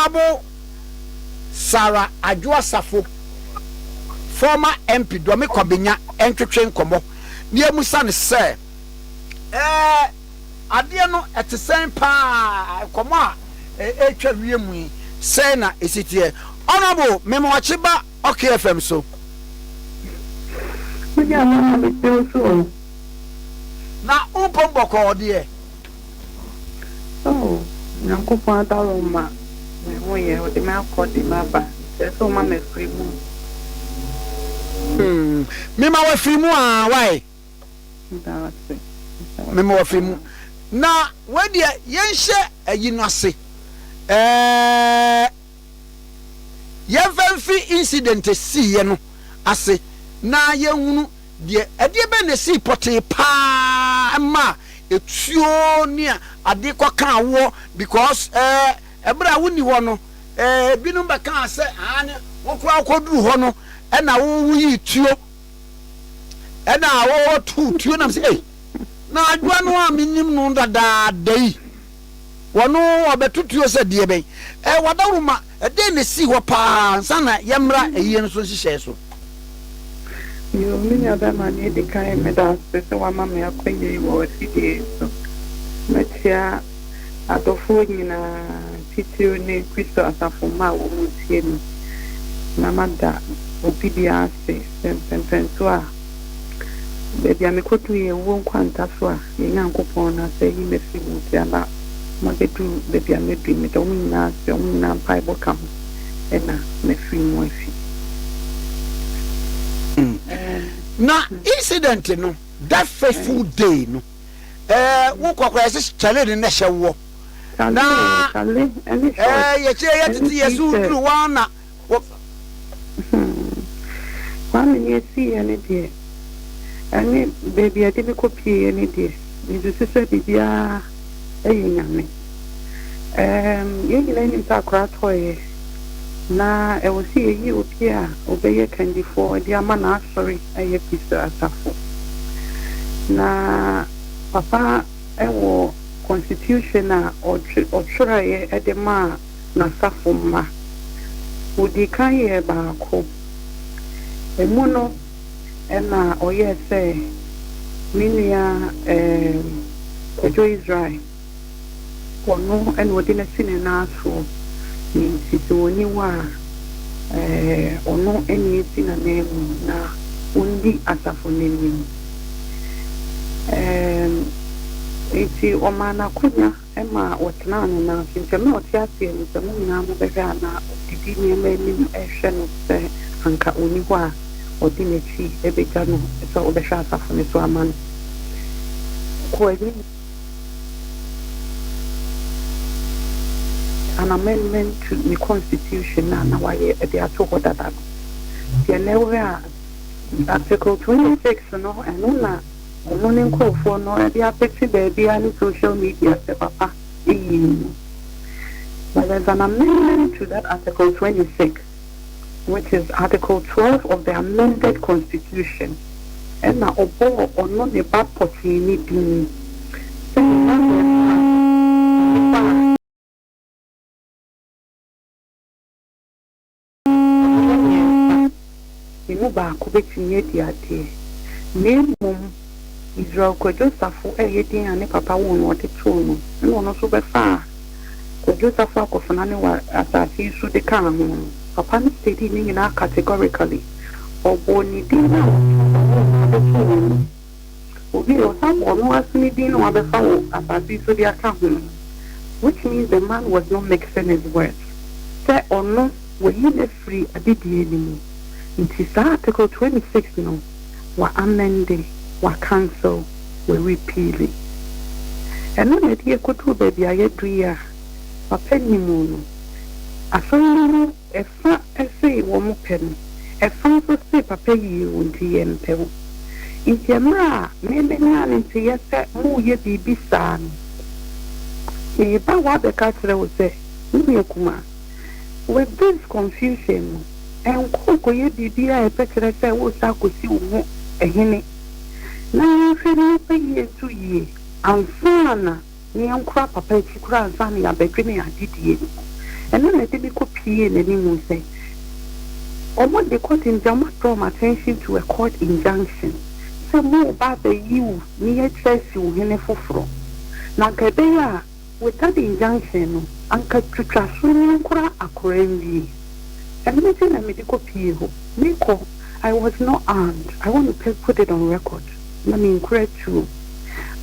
Honourable Sarah Adwoa Safo, former MP Dome Kwabenya ntwetwe nkɔmmɔ na yɛmmisa no sɛ, Ɛɛ, adeɛ no ɛte sɛn paa? Nkɔmmɔ a ɛretwa wiem yi, sɛn na ɛsi teɛ? Honourable, mema wakye ba Ok FM so. Me nua mama me te wo so o. Na wo mpom bɔkɔɔ deɛ. Oh Nyankopɔn adaworoma me ho yɛ ɔde me akɔ de me aba nti ɛsɛ ɔma me afiri mu. Hmm me ma wafiri mu aa why. Meda wo ase. Me ma wafiri mu na wei deɛ yɛnhyɛ ayi no ase ɛɛɛ. Yɛmfa mfiri incident ɛsiiɛ no ase na yɛnhunu deɛ ɛdeɛ bɛn na ɛsii pɔtee paa ɛmaa ɛtuo ne adeɛ kɔkaa woɔ because ɛɛ ɛberɛ a wonni hɔ no ɛɛ binom bɛkaa sɛ aane wo koraa wokɔduru hɔ no ɛna wo woyii tuo ɛna wɔtoo tuo nam sɛ ei na adwoa no a menim no dadaada yi Wɔno ɔbɛto tuo sɛ deɛ bɛn? Ɛɛ w'adaworoma, ɛdɛn na ɛsii hɔ paa ansa na yɛmmra ayie no so nhyehyɛeɛ so? Yoo, me nua bɛma, nea edi kan meda ase sɛ woama me akwanya yi wɔ w'afidie yi so. Mɛkyea adɔfoɔ nyinaa, titiriw ne Kristo asafo mma a wɔretie me, na mada obi biara ase sɛ mpɛnpɛnsoɔ a baabi a mekɔduruiɛ, owuo nkwanta so a Yɛn Nyankopɔn no ase ayi me afiri mu nti ama mabɛduru baabi a maduru yi. Meda wɔn nyinaa ase, wɔn nyinaa mpaebɔ ka ho na mafiri mu afi. Na incident no, that fateful day no, eh, wo kɔ koraa yɛse kyale ne na ɛhyɛ woɔ. Na eh, yɛkyerɛ yɛ tete yɛ so woduru hɔ na wɔ. Kwame nea ɛsiiɛ ne deɛ. Ɛne baabi a ɛde me kɔpueeɛ no deɛ, mesusu sɛ biribiara yɛ Nyame. Ɛɛm, yɛn nyinaa nim sɛ akora tɔeɛ, na ɛwɔ sɛ yɛyi obi a ɔbɛyɛ kandifoɔ de ama n'asɔre a ɛyɛ Kristo Asafo. Na papa wɔ constitution a ɔtwerɛeɛ de maa n'asafo mma. Ɔdii kan yɛɛ baako. Ɛmu no, Ɛnna ɔyɛɛ sɛ me nua Kwadwo Israel, ɔno na ɔde no asi ne nan soɔ, enti sɛ ɔnni hɔ a, ɔno na ɛnsi n'ananmu na ɔndi asafo no anim. Enti ɔmaa no akwanya. ma wɔtenaa ne nan so. Nti mmerɛ a ɔte aseɛ no, sɛ mo nyinaa mobɛhwɛ a, na ɔdidi nneɛma anim rehwɛ no sɛ anka ɔnni hɔ a ɔde n'akyi bɛgya no sɛ ɔbɛhwɛ asafo no so ama no. Kɔ anim. An amendment to ne constitution no a na wayɛ de ato hɔ dada no. Nti ɛnnɛ wohwɛ a, Article 26 no, ɛno na Ɔno ne nkurɔfoɔ no de apete baabiara ne social media sɛ papa yii no. But there's an amendment to that article 26 which is article 12 of the amended constitution ɛna ɔbɔɔ ɔno ne ba pɔtee no din sɛ ne ba bɛfa nnipa a Wɔyɛ mmiɛnsa, emu baako bɛtumi adi adeɛ, na mmom Israel Kwadwo Safo a ɛyɛ din a ne papa woo no ɔde too no, ɛna ɔno nso bɛfaa Kwadwo Safo akɔfena ne wɔ asase yi so de kaa ho no, papa no stadii ne nyinaa categorically. Ɔbɔɔ ne din a ɔwoo no de too no. Obi a ɔsan bɔɔ ɔno ara nso ne din na wabɛfa wɔ asase yi so de aka ho no, which means the man was not mixing his words, sɛ ɔno wayi no afiri adedie no mu, nti saa article 26 no wa amende, wa cancel, wa repeale. Ɛno na ɛde yɛkɔduru baabi a yɛadu yi a papa nni mu no, asɔre no mu Ɛfa se wɔn pɛ no, ɛfa nso se papa yie wo nti yɛmpɛ wo. Nti ɛmerɛ a me menyaa ne nteyɛ sɛ moreyɛ biribi saa no, mereba hɔ abɛka akyerɛ wo sɛ, me nua kumaa, with this confusion no, nkɔ nkɔyɛ biribi a ɛbɛkyerɛ sɛ woresan akɔsi wo ho hene, na yɛnhwɛ nneɛma yie nso yie ansa na. na yɛnkora papa akyi koraa ansa na yɛabɛdwene adedie no ho. Ɛno na ɛde me kɔ piee n'anim sɛ wɔn de court injunction, wɔn draw my attention to a court injunction sɛ mo reba abɛyi wo ne yɛkyerɛ asi wo hene foforɔ. Na anka ɛbɛyɛ a with that injunction no, anka twitwa so ne nkora akora nwie. Ɛno nti na mede kɔ pie hɔ. Mekɔ, I was not armed. I want to put it on record. Na menkura tuo.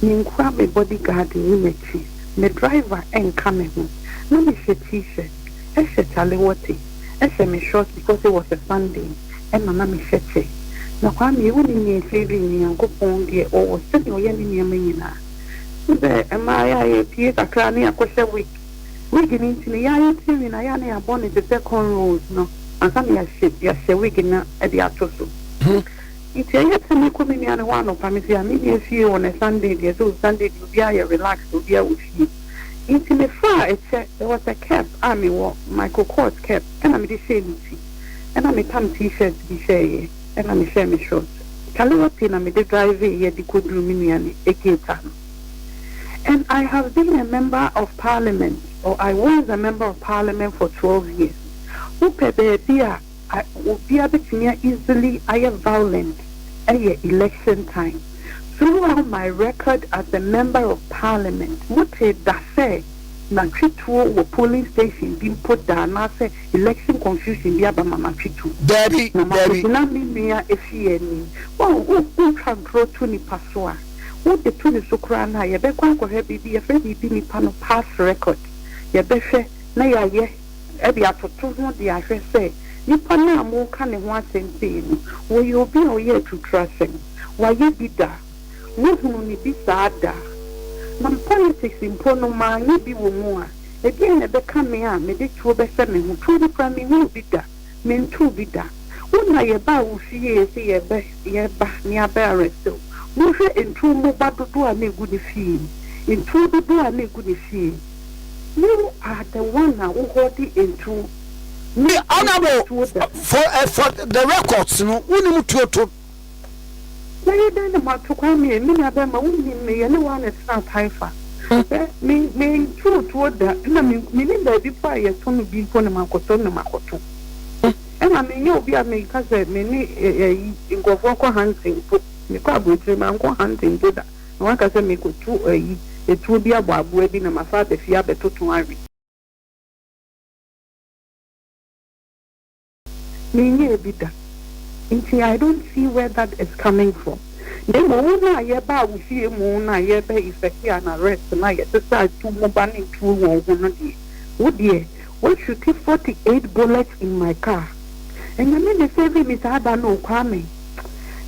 Menkura me bodyguard ne m'akyi. Me driver nka me ho. Na mehyɛ t-shirt, ɛhyɛ kyalewɔte, ɛhyɛ me short because it was a Sunday, ɛna na mehyɛ kyɛ. Na Kwame, wonim nea ɛsave me? Nyankopɔn deɛ ɔwɔ sɛdeɛ ɔyɛ ne nneɛma nyinaa. Wo sɛ mmaa yɛ a yɛpie kakra ne yɛakɔhyɛ wig. Wig no nti no, yɛayɛ tirinwi no a, yɛ a na yɛabɔ no te sɛ cornrows no ansa na yɛahyɛ yɛahyɛ wig no de ato so. Nti ɛyɛ sɛ mekɔ me nua no hɔ anɔpa, mese a me nua fie on a Sunday deɛ, sɛ Sunday deɛ obiara yɛ relaxed, obiara wɔ fie. Nti mefaa ɛkyɛ, there was a cap a mewɔ, Michael Kors cap, ɛna mede hyɛɛ me ti, ɛna metam T-shirt bi hyɛeɛ, ɛna mehyɛɛ me short. Calliope na mede driveeɛ de kɔduruu me nua no gate ano. And I have been a member of parliament or I was a member of parliament for 12 years. Wopɛ baabi a obiara bɛtumi a easily ayɛ violent ɛyɛ election time. Throughout my record as a member of parliament, mote da sɛ natwe tuo wɔ polling station bi mpo da anaasɛ election confusion bi aba ma matwe tuo. Daabi, Na daabi. makɔgyina me nua efie anim. Wɔn wotwa ntorɔ to nipa so a, wode to ne so koraa no a, yɛbɛkɔ akɔhwɛ biribi, yɛfrɛ biribi nipa no past record. Yɛbɛhwɛ na yɛayɛ de atoto ho de ahwɛ sɛ nipa no a moreka ne ho asɛm sei no, wɔyɛ obi a ɔyɛ atuturasɛm, wayɛ bi da, wohunu ne bi saa da. Na politics mpo no, manyɛ bi wɔ mu a, ɛdeɛn na ɛbɛka me a mede tuo bɛhyɛ me ho? Tuo no koraa menhunu bi da, mentoo bi da. Wo na yɛbaa wo fie sɛ yɛbɛ yɛba ne abɛ arrest wo. Monhwɛ ntuo mmoba dodoɔ a na ɛgu ne fie, ntuo dodoɔ a na ɛgu ne fie. You are the one a wo hoarde ntuo. Me honourable for eh, for the records no wonim tuo to. Mɛyɛ dɛn na mato Kwame me nua bɛrima wonim me yɛne wo ara na ɛtena Taifa hwɛ me mentoo tuo da ɛna me menim baabi po a yɛto no bi mpo na makɔtɔ na makɔto ɛna menyɛ obi a meka sɛ me ne ɛyi nkurɔfoɔ kɔ hunting mpo mekɔ aburokyire mankɔ hunting mpo da na waka sɛ mekɔto ayi etuo bi abɔ aboa bi na mafa aba fie abɛtoto awe. Menyɛɛ bi da nti I don't see where that is coming from. Na mmom wo no a yɛbaa wo fie mu no a yɛrebɛ effect an arrest no a yɛsesaa tuo moba ne tuo wɔ wo ho no deɛ, wo deɛ woashuti 48 bullets in my car. Nyame na save me saa da no o Kwame.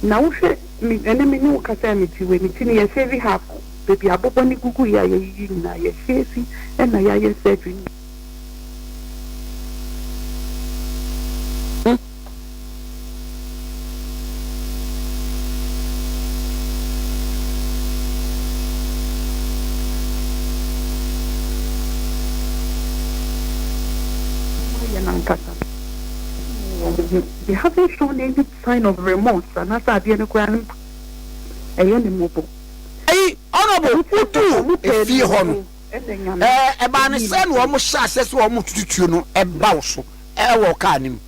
Na wohwɛ me ɛnɛ me ne wo kasa a mete wei me ti no yɛ shave half o. Baabi abobɔ no guguiɛ a yɛyiyi nyinaa yɛ shave ɛna yɛayɛ surgery no. Wɔayɛ no ankasa no wɔn ho. They haven't shown any sign of remorse anaasɛ adeɛ no koraa no ɛyɛ ne mmɔbɔ. Ayi, Honourable, woduu efie hɔ no, ɛɛ, ɛbaa ne sɛ na wɔn hyɛ aseɛ sɛ wɔn tutu tuo no ɛba wo so ɛwɔ kaa no mu.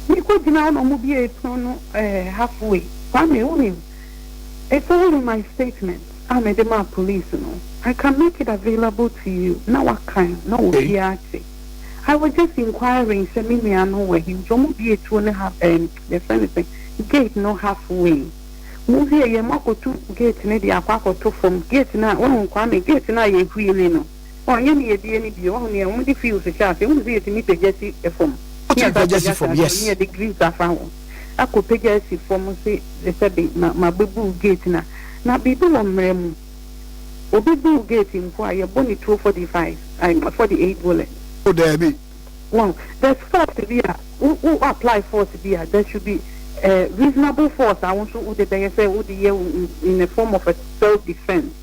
Mekɔ gyina hɔ na wɔn bue pono no ɛɛ half way. Kwame, wonim, it's all in my statement a mede maa police no. I can make it available to you na wakan na obiara ate. I was just inquiring sɛ me nua no wɔ he nti wɔn bue tuo no half ɛɛ yɛfrɛ no sɛn gate no half way. Mo wie yɛ mo akɔtu gate no de akɔ akɔto fam gate no a wahu Kwame gate no a yɛ wheele no wahu nyɛ ne yɛ bie no bio wahu nea wɔn de wheels hyɛ ase wohu sɛ yɛtumi pagya si fam ne Wotumi yɛsan pagya si pagya fam saa yes. ne yɛde grease afa ho akɔ pagya asi fam se sɛbe ma ma bɛbu gate no a na biribi wɔ mmara mu obi bu gate mpo a yɛbɔ ne tuo 45 48 bullets. Oh daabi. Wahu? There's force bi a, wo wo apply force bi a, there should be a reasonable force a wo nso wode bɛyɛ sɛ wode yɛ wo in a form of a self defence.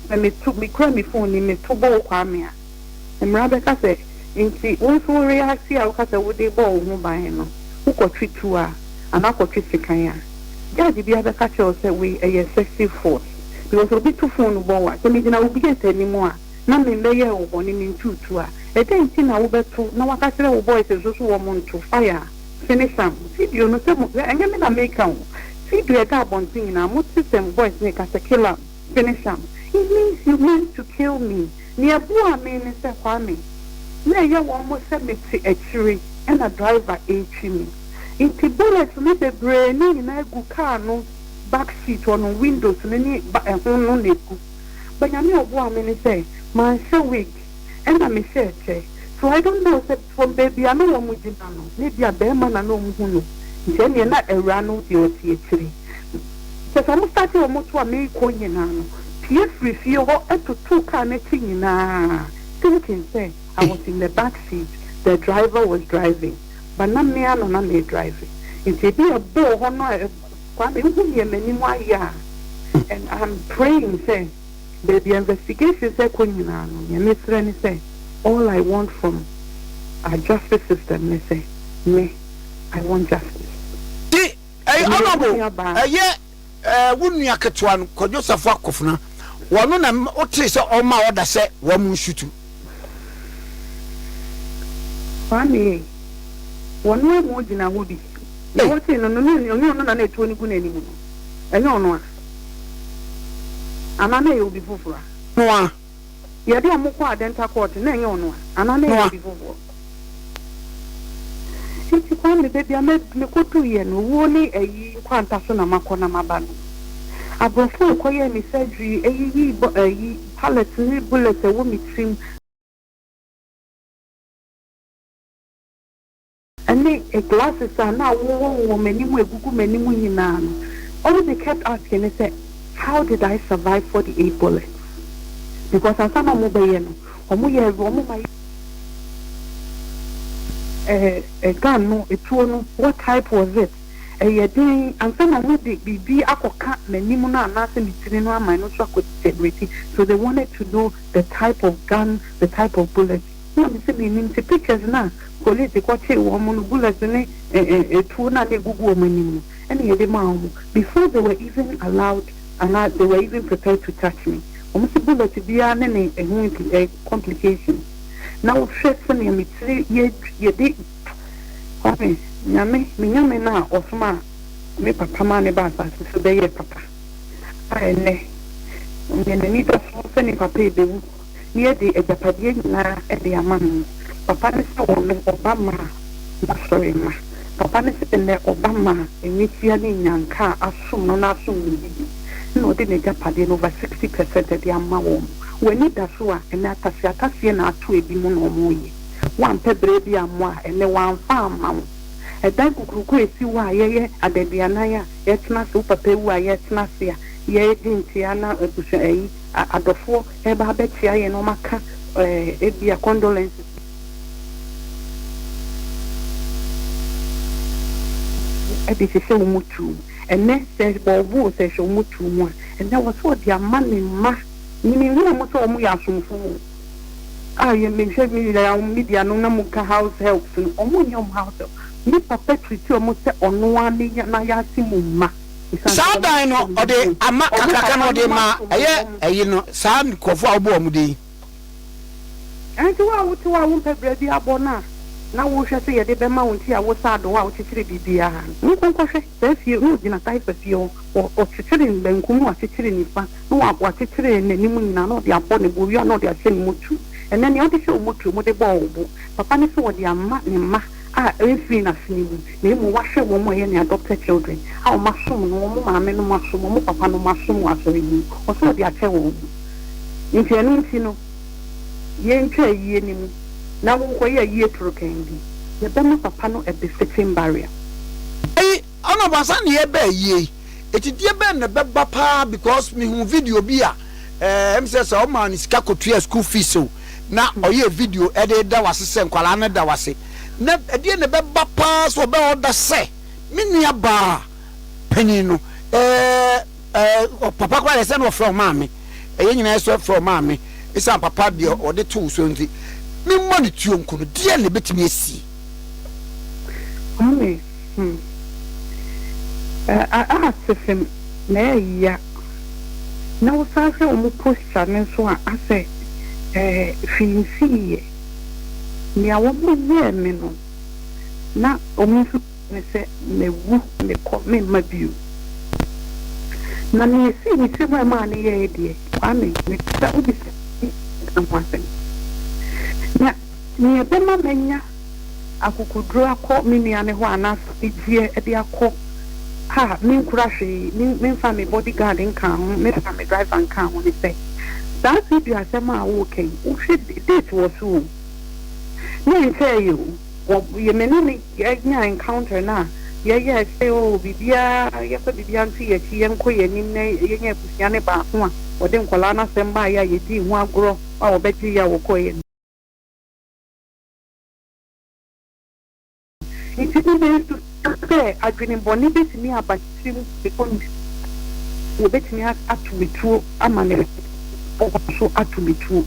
Sɛ meto, mekura me phone ni, meto bɔ wo Kwame a, mmara bɛka sɛ nti wo nso wo react a woka sɛ wode bɔ wo ho ban no, wokɔtwe tuo a, anaa kɔtwe sekan a, judge biara bɛka kyerɛ wo sɛ wei ɛyɛ excessive force. Because obi to phone bɔ wo a, sɛ megyina wo gate anim a, na memmɛyɛɛ wo bɔne, mentuu tuo a, Ɛdɛn nti na wobɛto na waka kyerɛ wo boys nso so wɔn nto fire finish am video no sɛ mo ɛnyɛ me na meka o video ɛda abɔnten nyinaa mote sɛ boys no reka sɛ kill am finish am it means you meant to kill me nea ɛboaa me ne sɛ Kwame na ɛyɛ wɔn sɛ mete akyire ɛna driver retwi me nti bullet no bebree no nyinaa gu car no back seat hɔ no windows no ne ɛho no na egu but Nyame a ɔboaa me ne sɛ manhyɛ wig ɛna mehyɛɛ kyɛ so I don't know sɛ from baabi a na wɔn gyina no na ebia barima na na wɔn hu no nti ɛneɛ na awuraa no deɛ ɔte akyire kyɛ sɛ wɔn starte wɔn to a meekɔ nyinaa no pue firi fie hɔ totoo car no akyi nyinaa thinking sɛ I was in the back seat the driver was driving but na me ara na na me drive nti ebi ɛbɔɔ hɔ no a Kwame wohu neɛ m'anim ayɛ a and I'm praying sɛ Baabi a investigations ɛkɔ nyinaa no, nea mesrɛ ne sɛ, all I want from our justice system ne sɛ, me, I want justice. Ti ɛyɛ Meyɛ wo honourable nuabaa. ɛyɛ ɛɛ wo nua ketewa no Kwadwo Safo Akofena wɔno na wotee sɛ ɔma ɔda sɛ wɔn nsutu. Kwame ei, wɔno amu gyina hɔ bi, nea Ei. wotee no no, ɛnyɛ ɔno na na etuo no gu n'anim no, ɛnyɛ ɔno a. Anaa na ɛyɛ obi foforɔ a? Noa. Yɛde wɔn kɔɔ Adenta court no, na ɛnyɛ ɔno a? Anaa na ɛyɛ Noa. obi foforɔ? Nti Kwame, baabi a mekɔduiɛ no, owuo ne ayi nkwanta so na makɔ na maba no. Aborɔfo a ɛkɔyɛɛ me surgery, ɛyiyii bɔ ayi, pallet ne bullet a ɛwɔ me tirim, ne glasses a na awowɔ wɔ m'anim a egugu m'anim nyinaa no, all they kept asking ne sɛ, how did I survive 48 bullets? Because ansa na wɔbɛyɛ no, wɔyɛ wɔn ma yɛ gun no, etuo no, what type was it? Ɛyɛ den ansa na wɔde biribi akɔka m'anim no anaasɛ me tiri no ama ɛno nso akɔ degenerate. So they wanted to know the type of gun, the type of bullet. Na mese mennim nti pictures no a police kɔkyee wɔn no bullets ne etuo no a na egugu wɔn anim no ɛna yɛde maa wɔn before they were even allowed anaa they were even prepared to touch me wɔn se bullet biara ne ne ɛho complications na wohwɛ sɛnea me tiri yɛ yɛde Kwame Nyame me Nyame no a ɔsomaa me papa maa ne baa asase so bɛyɛɛ papa a ɛnnɛ yɛn ani da so sɛ ne papa ɛbɛwu na yɛde agyapadeɛ nyinaa de ama no. Papa ne sɛ ɔno ɔba maa n'asɔre mma. Papa ne sɛ nnɛ ɔba maa nwisiaa ne nnyanka a asom no na asom no yiye na ɔde n'agyapadeɛ no over 60 percent de ama wɔn. W'ani da so a, ɛnnɛ ataseataseɛ na ato ebinom na wɔreyɛ. Woampɛ berɛ bi ammɔ a, ɛnnɛ wɔamfa amma wo. Ɛdan kukuruku a ɛsi hɔ a yɛyɛ adaduanan a yɛtena ase, wo papa awu a yɛtena ase a yɛredi nkyea na abusua ayi, adɔfoɔ reba abɛkyea yɛn na wɔaka ebia condolences de hyehyɛ wɔn tuo mu. Ɛnnɛ sɛ wɔwo o, sɛ ɛhyɛ wɔn tuo mu a, ɛnnɛ wɔ sɛ ɔde ama ne mma. Me menhu wɔn sɛ wɔyɛ asomfo o. A yɛ mehwɛ me yɛ media no na moka house helps no, wɔn nyɛ wɔn house help. Me papa treat wɔn sɛ ɔno ara ne n'ayase mu mma. Saa dan no ɔde ama kakraka no ɔde ma ɛyɛ ɛyi no saa nkurɔfoɔ a wobɔ wɔn din yi. Ɛnti wo a wote hɔ a wompɛ bra bi abɔ no a na wohwɛ sɛ yɛde bɛma wo nti a wo sa adɔ hɔ a wokyekyere biribiara no monkɔ nkɔhwɛ saa fie no ogyina Taifa fie hɔ ɔkyekyere bankum na wakyekyere nifa na wakyekyere n'anim nyinaa na ɔde abɔ ne bo owie a na ɔde ahyɛ ne motuo ɛnɛ nea wode hyɛ wo motuo mu de bɔɔ wo bo papa no sɛ ɔde ama ne mma a ɛmfiri n'asene mu, na mmom wahwɛ wɔn a ɛyɛ ne adopted children a wɔasom no, wɔn maame nom asom, wɔn papa nom asom wɔ asɔre no mu, ɔsɛ ɔde akyɛ wɔn. Nti ɛno nti no, yɛntwa ayie no mu na wonkɔyɛ ayie torokɛn bi, yɛbɛma papa no a befitting burial. Eyi Honourable ansa na yɛreba ayie yi, atidie bɛn na ɛbɛba paa because mehuu video bi a ɛɛ ɛm sɛ sɛ ɔmaa no sika kɔtua school fees o na ɔyɛɛ video ɛde da wase sɛ nkwadaa no da wase na ɛdeɛ na ɛbɛba paa sɛ ɔbɛ ɔda sɛ me nua baa panyin no ɛɛ ɛɛ papa koraa yɛ sɛ na ɔfrɛ ɔmaame ɛyɛ nyinaa sɛ ɔfrɛ ɔmaame esan papa deɛ ɔde to so nti me mmɔ ne tuo nko no deɛ na ɛbɛtumi asie. Maame hmm ɛ a asefem na ɛya na wo san hwɛ wɔn posture no nso a asɛ ɛɛ hwee nsii yɛ. Nea wɔyɛɛ me no, na wɔn nso ne sɛ mawu, mekɔ, memma bio. Na nea esii me tirim a ɛmaa no yɛe deɛ, Kwame, mebisa, wobisa me ka ho asɛm. Na nea ɛbɛma manya akokoduru akɔ me nua no hɔ anaasɛ anigyeɛ de akɔ a menkura hwee, memfa me body guard nkaa ho, memfa me driver nkaa ho ne sɛ, saa video asɛm a woreka yi, wohwɛ date wɔ so o, na ɛnkyɛeɛ o, wɔ yɛ me ne no nyaa encounter no a, yɛyɛɛ sɛ oh biribiara, yɛmfa biribiara nto yɛn akyi, yɛnkɔ yɛn anim na yɛnyɛ abusua no baako a wɔde nkwadaa no asɛm baeɛ a yɛdii ho agorɔ a wɔbɛgyeeɛ a wɔkɔeɛ no. Enti no mensusu sɛ adwene bɔne bɛtumi aba ne tirim because wɔbɛtumi ato me tuo ama ne nso ato me tuo.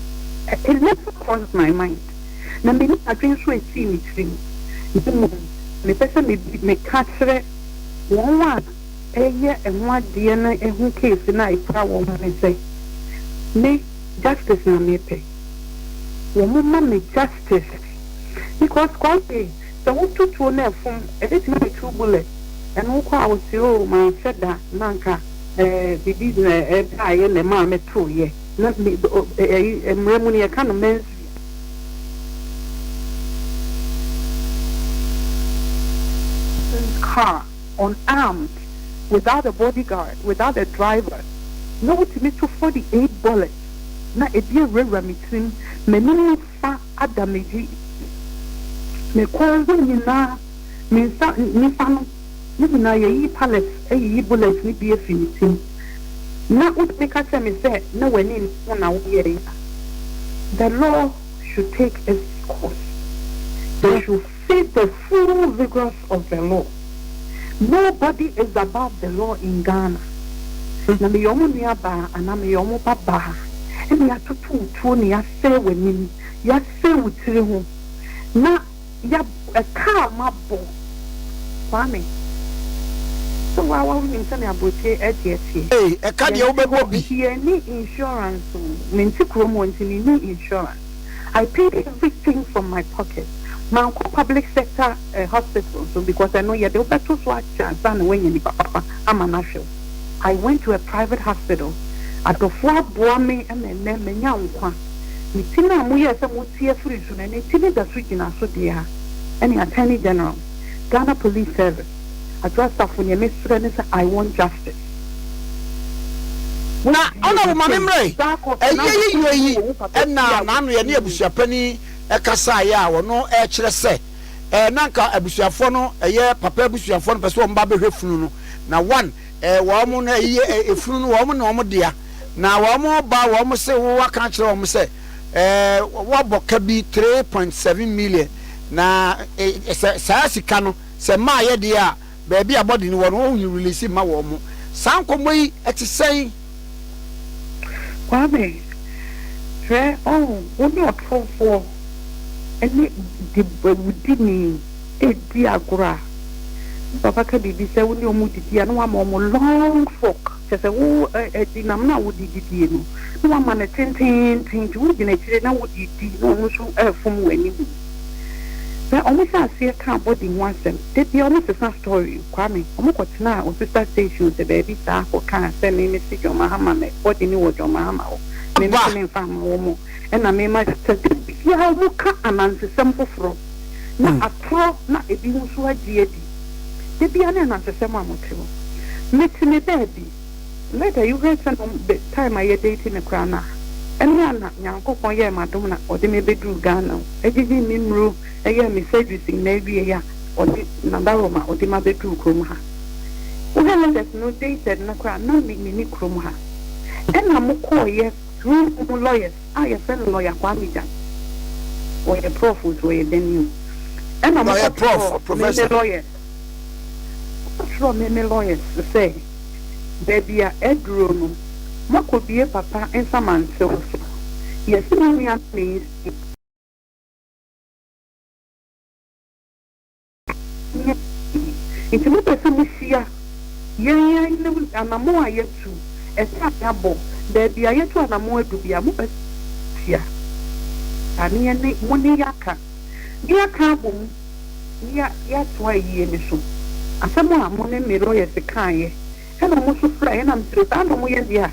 It never crossed my mind. Na menni adwene nso a ɛsii me tirim. Na mmom mepɛ sɛ meka kyerɛ wɔn a ɛyɛ ɛho adeɛ no ho case no a ɛkura wɔn no sɛ, me justice na mepɛ. Wɔn ma me justice. Because Kwame, sɛ woto tuo na ɛfom, ɛbɛtumi ayɛ two bullet, ɛno wokɔ a wose oh manhyɛ da na anka eh, biribi na ɛbaeɛ na ɛmaa metoeɛ. Na me, ɛyi, mmara mu no yɛka no mens rea. Car, unarmed, without a bodyguard, without a driver, na wotumi to 48 bullets na ebi awurawura me tirim, m'anim fa ada m'edzi, me kɔn ho nyina, me nsa nifa no ne nyina yɛyi pallets eyiyi bullets no bi efi me tsir mu. Na wotumi ka kyerɛ me sɛ na w'ani nnye ho na woyɛe a, the law should take its course. They should face the full vigorous of the law. Nobody is above the law in Ghana. Na meyɛ wɔn nuabaa anaa meyɛ wɔn babaa ɛna yɛatoto wo tuo na yɛasɛe w'anim, yɛasɛe wo tiri ho na ya ɛka a mabɔ. Kwame, sɛ wo ara wonim sɛnea aburokyire ɛdeɛ teɛ. Ei, ɛka deɛ Yɛnte wobɛbɔ hɔ bi. nti yɛnni insurance o. Mente kurom hɔ nti menni insurance. I paid everything from my pocket. Mankɔ public sector hospital nso because ɛno yɛde wo bɛto so akyɛ ansa na woanya nipa papa ama no ahwɛ wo. I went to a private hospital. Adɔfoɔ aboa me ma ɛnnɛ manya nkwa. Me ti no a moyɛɛ sɛ mote afiri so no, ɛnnɛ ti no da so gyina so deɛ a, ɛne Attorney General, Ghana Police Service, Adwo Asafo, neɛ mesrɛ ne sɛ I want justice. Na Woabue Honourable me ma me sei, mmerɛ yi, saa kɔ so na ɛyɛ yi wokɔ yie yi wɔ wo papa fie na a n'ano yɛne wotumi. abusuapanin kasaeɛ a ɔno ɛrekyerɛ sɛ ɛɛ na nka abusuafoɔ no ɛyɛ papa abusuafoɔ no pɛ sɛ wɔn ba bɛhwɛ funu no na one ɛɛ wɔn no ɛyɛ ɛ efunu no wɔn na wɔn dea na wɔn ba wɔn se wo aka akyerɛ wɔn sɛ ɛɛ wɔabɔ ka bi 3.7 million na ɛ sɛ saa sika no sɛ mmaa yɛ deɛ a baabi a bɔde no wɔ no wɔn release mma wɔn saa nkɔmmɔ yi ɛte sɛn. Kwame, hwɛ ɔho, wo ne ɔtorofoɔ ne di awudini redi agorɔ a, wo papa ka biribi sɛ wo ne wɔn redidi a na wama wɔn long fork, kyerɛ sɛ wo adinam no a wode didie no, na wama no tenteenten nti wogyina akyire na wode redi na ɔno nso refom w'anim. Hwɛ, wɔhyɛ aseɛ kaa body ho asɛm, da biara wɔsesa story. Kwame, wɔn kɔ tenaa Osisa station sɛ baabi saa kɔ kaa sɛ me me se John Mahama me body no wɔ John Mahama hɔ, me me se Aba! me nfa mma wɔn ɛna me ma sɛ da biara wɔn ka anansesɛm foforɔ na atorɔ na ebi nso agye adi, da biara ne anansesɛm a mo te hɔ. Me te me baabi, later you heard sɛ no the time a yɛ date no koraa no a, ɛno a na Nyankopɔn yɛɛ m'adom na ɔde me bɛduruu Ghana o, ɛgyegyee me nnuro, ɛyɛɛ me surgeries nyinaa wieɛ a, Ɔde Nadaroma ɔde ma bɛduruu kurom ha. Wohwɛ letters no dated no koraa na me menni kurom ha. Ɛna mo kɔɔyɛ through mo lawyers a yɛfrɛ no lawyer Kwame Gyan. Ɔyɛ prof nso ɔyɛ dɛn o. Ɛna mo Lawyer prof, kɔtwerɛɔ me me professor. lawyers. Kɔtwerɛɔ me me lawyers sɛ baabi a aduro no moakɔbue papa nsamansew so. Yɛse mo nua no na ɛnsi. Nyɛ pii. Nti mopɛ sɛ mohyia yɛn yɛn anammɔn a yɛatu, ɛka a yɛabɔ, baabi a yɛatu anammɔn adu biara, mopɛ sɛ mohyia a ne yɛne mo ne yɛaka. Ne yɛaka abɔ mu ne yɛatoa ayie no so. Asɛm a mo ne me lawyers kaeɛ ɛna wɔn nso frɛɛ ɛna mesrɛ saa na wɔyɛ deɛ a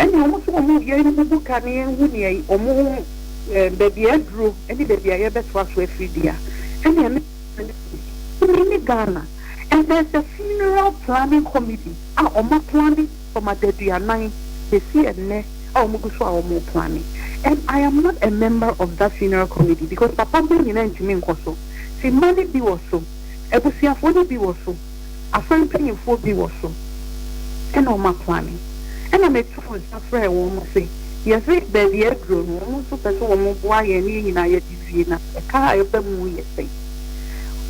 ɛne wɔn nso wɔn yɛn bubu ka ne yɛn hu nea wɔn baabi a aduro ne baabi a yɛbɛtoa so afiri deɛ a ɛne me me ne Ghana and there's a funeral planning committee a wɔn aplane from adaduanan bɛsi ɛnnɛ a wɔn gu so a wɔn plane and I am not a member of that funeral committee because papa mma nyinaa ntumi nkɔ so ti mma no bi wɔ so, abusuafoɔ no bi wɔ so, asɔre mpanyinfoɔ bi wɔ so ɛna wɔn aplane. Ɛna meto nsa frɛɛ wɔn se yɛse baabi a aduro no wɔn nso pɛ sɛ wɔn boa yɛn ne yɛn nyinaa yɛde wie na ɛka a ɛba mu yɛ sɛn.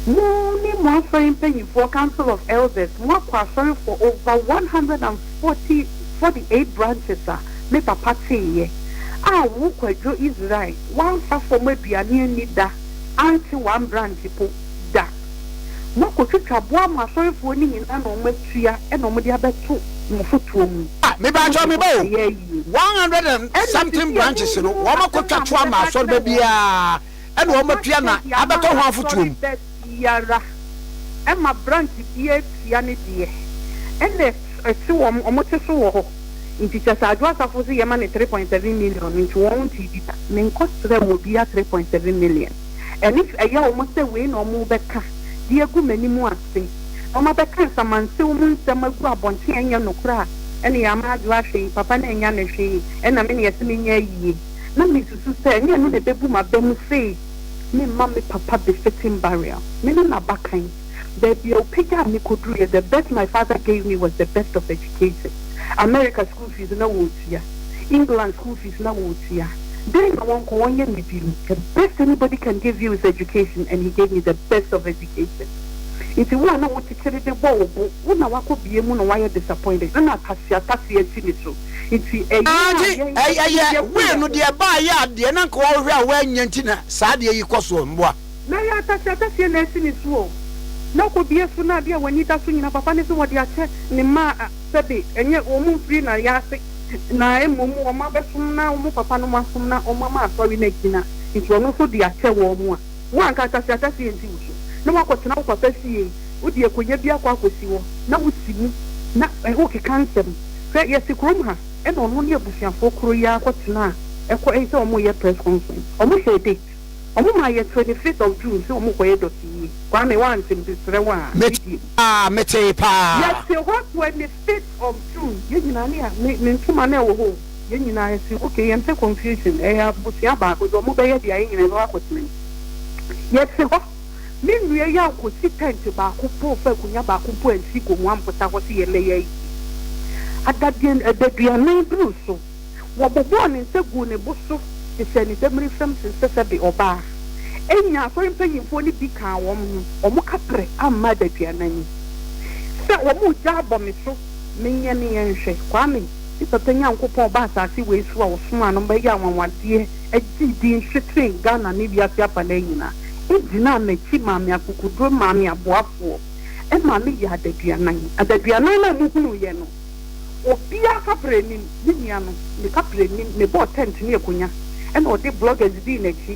Mo ne mo asɔre mpanyinfoɔ, council of elders, mo akɔ asɔre for over 140 48 branches a me papa teeɛ a wo Kwadwo Israel woamfa fam aduane anni da ante one branch po da. Moakɔtwitwa boa mo asɔrefoɔ no nyinaa na wɔn atua na wɔn de abɛto mo fotoɔ mu. Ah, mepakyɛw Mo me ba o, ayɛ ayie. 100 and Ɛna something sisi a branches no monhunu wɔn asɛm akɔtwa a to ama mobɛka asɔreba akyerɛ wɔn. biara ɛna wɔn Wɔn atua na akyɛ de ama abɛtɔ ho afotuo mu. asɔreba biara ɛma branch biara tua ne deɛ ɛna ɛte wɔn wɔn te so wɔ hɔ nti kyɛ sɛ Adwo Asafo se yɛma no 3.7 million nti wɔn ntee bi da. Menkɔ srɛ wɔ biara 3.7 million. Ɛne ɛyɛ wɔn sɛ wei na wɔrebɛka de agu m'anim ase, na wɔabɛka nsamansew mu nsɛm agu abɔnten a ɛnyɛ nokorɛ a, ɛne yɛama adwo ahwɛ yi, papa no annya no hwee, ɛna me na yɛse menyɛ ayie. Na mesusu sɛ ɛnyɛ ɛno na ɛbɛbu m'aba mu sei, memma me papa befitting burial. Me ne n'abakan. Baabi a ɔpagyaa me kɔduruiɛ, the best my father gave me was the best of education. America school fees na wɔretua, England school fees na wɔretua. Dɛn na wɔnkɔ wɔnyɛ me bio? The best anybody can give you is education and he gave me the best of education. Nti wo a na wokyekyere de bɔ wo bo, wo na wakɔ bie mu na wayɛ disappointed ɛna ataseatase asi ne so. Nti ɛyɛ Ah a nti yɛn yɛtumi ɛyɛ yɛko will yɛn no ho. deɛ ɛbaayɛ a deɛ na nka wɔhwehwɛ a wɔannya nti na saa adeɛ yi kɔ soɔ mboa. Na ɛyɛ ataseataseɛ na asi ne so o. Na ɔkɔ bie so na adeɛ a w'ani da so nyina papa no se wɔde akyɛ ne mma a sɛbe ɛnyɛ wɔn mfiri na yɛase na mmom wɔn abɛsom na wɔn papa nom asom na wɔn ama asɔre no agyina nti ɔno nso de akyɛ wɔn a, wo anka ataseataseɛ nsi wo so na woakɔtena wo papa fie, wode akonya bi akɔ akɔsi hɔ na wosi mu na wokeka nsɛm. Hwɛ, yɛte kurom ha ɛna ɔno ne abusuafoɔ koro yi ara kɔtenaa ɛkɔ sɛ wɔreyɛ press conference, wɔhyɛɛ date. Ɔmo maa yɛ 25th of June sɛ ɔmo kɔyɛ dɔte yie. Kwame wante mesrɛ wo a Mete video. paa, metee paa. Yɛte hɔ 25th of June yɛn nyinaa ne a me me ntoma na ɛwɔ hɔ o yɛn nyinaa yɛse okay yɛmpɛ confusion ɛyɛ abusua baako nti ɔmo bɛyɛ deɛ a yɛn nyinaa yɛbɛkɔ akɔtena mu. Yɛte hɔ me nua yi ankɔsi tent baako mpo amfa akonwa baako mpo ansi Gomoa mpota hɔ se yɛmmɛyɛ ayie. Adadeɛ adaduanan duru so. Wɔbobɔɔ ne nsa guu ne bo so de hyɛɛ ne damiri fam sen sɛ sɛbe ɔbaa. Enya asɔre mpanyimfoɔ no bi kaa wɔn ho, wɔn kaprɛ amma adaduanan yi. Sɛ wɔregya abɔ me so, menyɛ ne yɛnhwɛ. Kwame, me papa Nyankopɔn ɔbaa asase wei so a ɔsomaa no bɛyɛɛ anwanwadeɛ, gyee din hwetee Ghana ne wiase afanaa nyinaa, gyinaa m'akyi maa me akokoduro, maa me aboafoɔ, maa meyɛɛ adaduanan. Adaduanan no a mohunuiɛ no, Obiara kaprɛ nnim, me nua no, ne kaprɛ nnim, mebɔɔ tent ne akonya ɛna ɔde bloggers dii n'akyi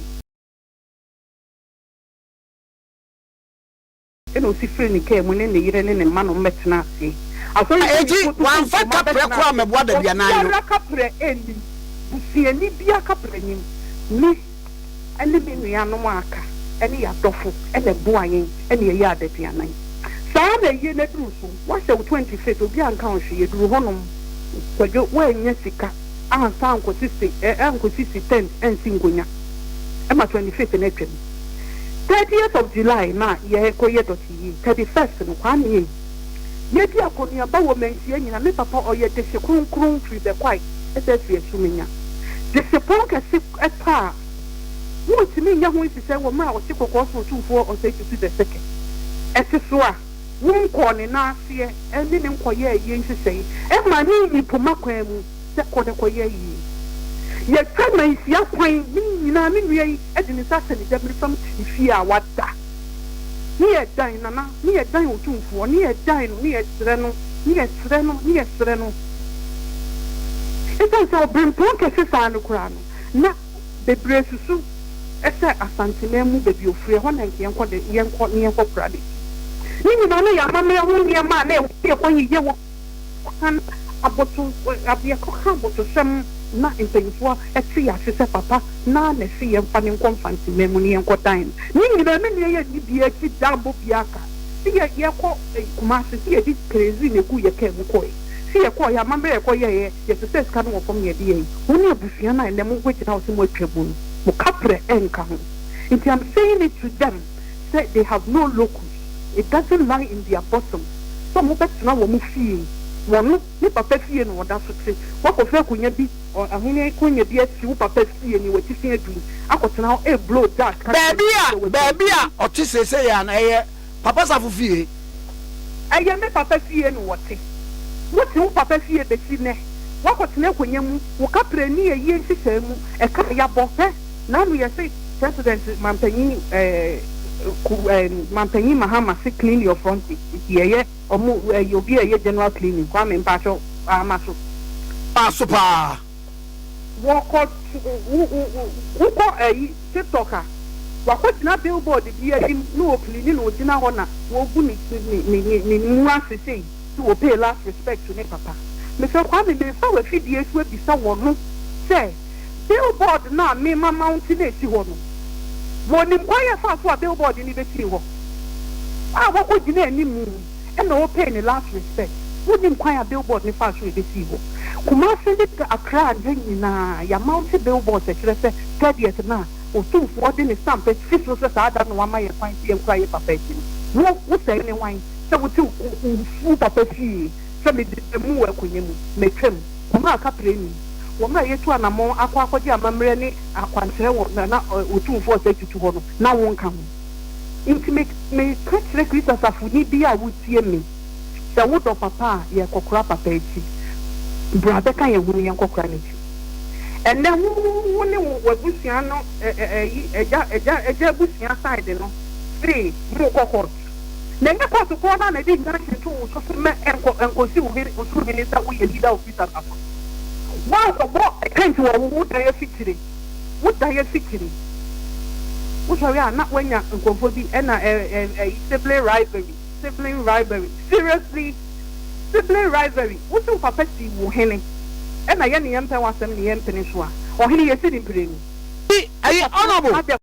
ɛna ɔsi firii ne car mu ne ne yere ne ne mma na wɔbɛtena aseɛ. Asɔre Enti mpanyinfoɔ nso firi wamfa kurom kaprɛ abɛtena koraa ase. ammɛboa adaduanan no. Obiara kaprɛ nnim, busuani biara kaprɛ nnim, me. ne me nuanom a aka ne yɛn adɔfo na ɛboa yɛn na yɛyɛ adaduanan. Saa ara na ayie no aduru so, woahyɛ wo 25th, obiara nka wo hwee, yɛduru hɔnom, Kwadwo, woannya sika amfa ankɔsisi ankɔsisi tent ansi nkonya ma 25th no atwam. 30th of July na yɛrekɔyɛ dɔte yie, 31st no, Kwame ei, yɛdi akɔneaba wɔ Manhyia nyinaa, me papa ɔyɛ dehye kronkron firi Bɛkwae sɛ afiri Asumenya. Dehye pɔn kɛse tɔ a, wontumi nyɛ ho nhyehyɛe wɔ mmerɛ a ɔte kɔkɔɔ so Otumfoɔ Osei Tutu the Second te so a wonkɔɔ ne nan aseɛ ne no nkɔyɛɛ ayie nhyehyɛe mma no nyi poma kwan mu sɛ kɔ na kɔyɛ ayie. Yɛtwa manhyia kwan ne nyinaa me nua yi de ne nsa ahyɛ ne damiri fam te ne fie a wada. Ne yɛdan Nana, ne yɛdan Otumfoɔ, ne yɛdan no, ne yɛsrɛ no, ne yɛsrɛ no, ne yɛsrɛ no. Esiane sɛ ɔberempɔn kɛse saa no koraa no, na bebree susu. Sɛ Asanteman mu baabi ofiri, ɛhɔ na nka yɛnkɔ de yɛnkɔ na yɛnkɔ kora n'akyi. Ne nyinaa no yɛ amammerɛ ho nneɛma a na ɛwɔ sɛ yɛkɔ yeyɛ wɔ kan aboto yɛkɔka abotosɛm na mpanyinfoɔ te yɛn ase sɛ papa naa na ɛse yɛmfa no nkɔ Mfanteman mu na yɛnkɔ dan no. Ne nyinaa me nua yɛnni biara akyi da mmɔ biara ka. Se yɛ yɛkɔ Kumasi se yɛde kerosene na eguu yɛ kaa mu kɔe. Se yɛkɔeɛ amammerɛ a yɛkɔyɛeɛ yɛsesɛɛ sika no wɔ fam na yɛde yɛe. Wo ne abusua no a ɛnnɛ mobɛgyina hɔ sɛ moatwa mu no, mo kaprɛ nka ho. Nti I'm saying it to them sɛ they have no locus, it doesn't lie in their bosom sɛ wɔbɛtena wɔn fie, wɔno ne papa fie na ɔda so te, woakɔfa akonya bi, ɔhene akonya bi asi wo papa fie ne w'atifi adum akɔtena hɔ reblow dust ka kyerɛ Baabi no a sɛ watwa baabi mu. a ɔte seesei a na ɛyɛ Papa Safo fie. Ɛyɛ me papa fie na ɔte. Wote wo papa fie bɛsi nnɛ. Woakɔtena akonya mu, wo kaprɛ nni ayie nhyehyɛe mu, ɛka a yɛabɔ, hwɛ, n'ano yɛse President Mampanyin eh, ku eh, Mampanyin Mahama se clean your frontage, nti yɛyɛ ɔmo eh, obi a ɛyɛ general cleaning, Kwame mpakyɛw, ama so. Maa so paa. Wɔkɔ wo wo wo wokɔ ayi TikTok a, wakɔgyina billboard bi anim na ɔcleani na ɔgyina hɔ na wɔgu ne ne ne ne ne mu ase sei sɛ wɔ pay last respect to ne papa. Mesrɛ Kwame merefa w'afidie so abisa wɔno sɛ billboard no a me ma mounte no ɛsi hɔ no wɔnim kwan a ɛfaa so a billboard no bɛsii hɔ a wɔkɔgyina anim na ɔpay ne last respect. Wonnim kwan a billboard no faa so a ɛbɛsii hɔ. Kumasi ne Accra ha nyinaa yɛamounte billboards a ɛkyerɛ sɛ 30th no a Otumfoɔ de ne stamp asi so sɛ saa da no na wama yɛn kwan sɛ yɛnkura yɛn papa akyi no. Wo, wo sɛe ne hwan sɛ wote wo papa fie sɛ mede mu wɔ akonnwa mu, matwam. Wɔn a kaprɛ nnim, wɔ mmerɛ a yɛatu anammɔn akɔ akɔgye amammerɛ ne akwankyerɛ wɔ Nana Otumfoɔ Osei Tutu hɔ no, na wonka ho. Enti me, meka kyerɛ Kristo asafoni bi a wotie me, sɛ wodɔ papa a, yɛrekɔkora papa akyi. Bra bɛka yɛn ho na yɛnkɔkora n'akyi. Ɛnnɛ, wo, wo ne wo, w'abusua no, ɛ, ɛ, ɛyi, agya, agya, agya abusua side no se morekɔ court. Na ɛnyɛ court korɔ no ara na ɛde injunction too wo so se mɛ, ɛnkɔ, ɛnkɔsi wo hene, wo so hene sɛ woyɛ leader of Kristo asafo no. Woankɔbɔ tent wɔ wo, wo dan afikyire. Wo dan afikyiri. Wosɔre a na woanya nkurɔfoɔ bi ɛna ɛ ɛ ɛyi sibling rivalry, sibling rivalry. Seriously? Sibling rivalry. Wo se wo papa sii wo hene ɛna yɛne yɛmpɛ w'asɛm ne yɛmpene so a, ɔhene yɛsi no mprenu. Ɛyi Wo ɛyi papa honourable. ada.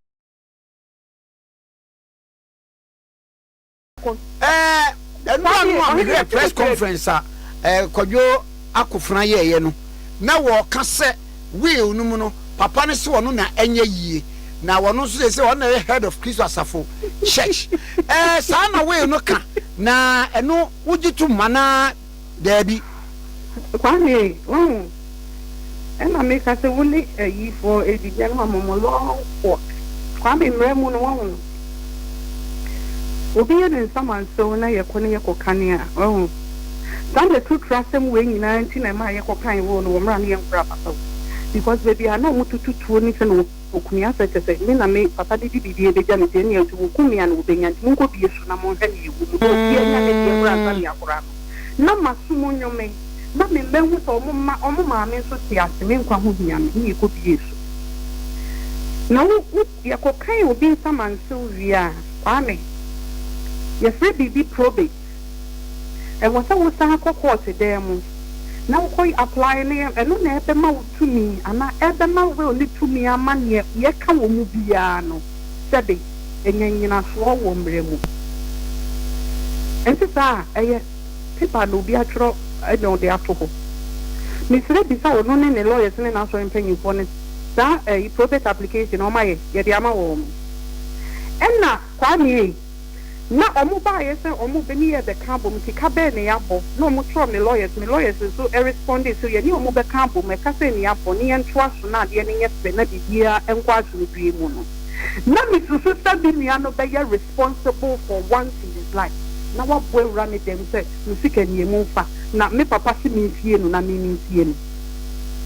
Kɔ. Ɛɛ nnora no a mehwɛɛ press conference a ɛɛ Kwadwo Akofena yɛɛyɛ no, na wɔɔka sɛ will no mu no papa no se ɔno na ɛnyɛ yie na ɔno nso seesei ɔno na ɛyɛ head of Kristo Asafo church. Ɛɛ saa na will no ka na ɛno wogye tom anaa daabi? Kwame, wahu, ɛna meka sɛ wo ne ayifoɔ ɛdi yɛn ma mo long walk. Kwame, mmerɛ mu no, wahu, obi yɛ ne nsamansew na yɛkɔ ne yɛkɔ kane a, wahu, saa na turutura asɛm wei nyinaa nti na ɛmaa yɛkɔ kan woo no wɔ mmerɛ a ne yɛnkora papa wu. Because baabi a na wɔn tutu tuo ne sɛ na wɔkumi asɛ kyɛ sɛ me na me papa de de biribi ɛbɛgya me nti ɛnneɛ nso wɔkum me a na wɔbɛnya nti monkɔ bie so na monhwɛ nea ɛwɔ mu na obiara nya ne deɛ mmra ansa na yɛakora no. Na maso mo nnwome, na me mma hu sɛ wɔn mma, wɔn maame nso te ase, me nkwa ho hia me, ne yɛkɔbiee so. Na wo, wo, yɛkɔkan obi nsamansew wie a, Kwame, yɛfrɛ biribi probate. Ɛwɔ sɛ wosan kɔ kɔɔte dan mu na wokɔ apply ne, ɛno na ɛbɛma wo tumi anaa ɛbɛma will no tumi ama neɛ yɛka wɔ mu biara no, sɛbe, anya nnyinasoɔ wɔ mmara mu. Ɛnte saa a, ɛyɛ paper na obi atwerɛ na ɔde ato hɔ. Mesrɛ bisa ɔno ne ne lawyers ne n'asɔre mpanyinfoɔ no saa ɛyi probate application no wɔayɛ yɛde ama wɔn. Ɛna Kwame ei, na wɔn baeɛ sɛ wɔn bɛ ne yɛ bɛka abom nti ka bɛn na yɛabɔ na wɔn twerɛ me lawyers, me lawyers nso respondee sɛ yɛne wɔn bɛka abom ɛka sɛn na yɛabɔ ne yɛntoa so na adeɛ no nyɛ fɛ na biribiara nkɔ asomdwoeɛ mu no. Na mesusu sɛ me nua no bɛyɛ responsible for once in his life na wabɔ awura ne dɛm sɛ me sika nie momfa na me papa se mensie no na me mensie no.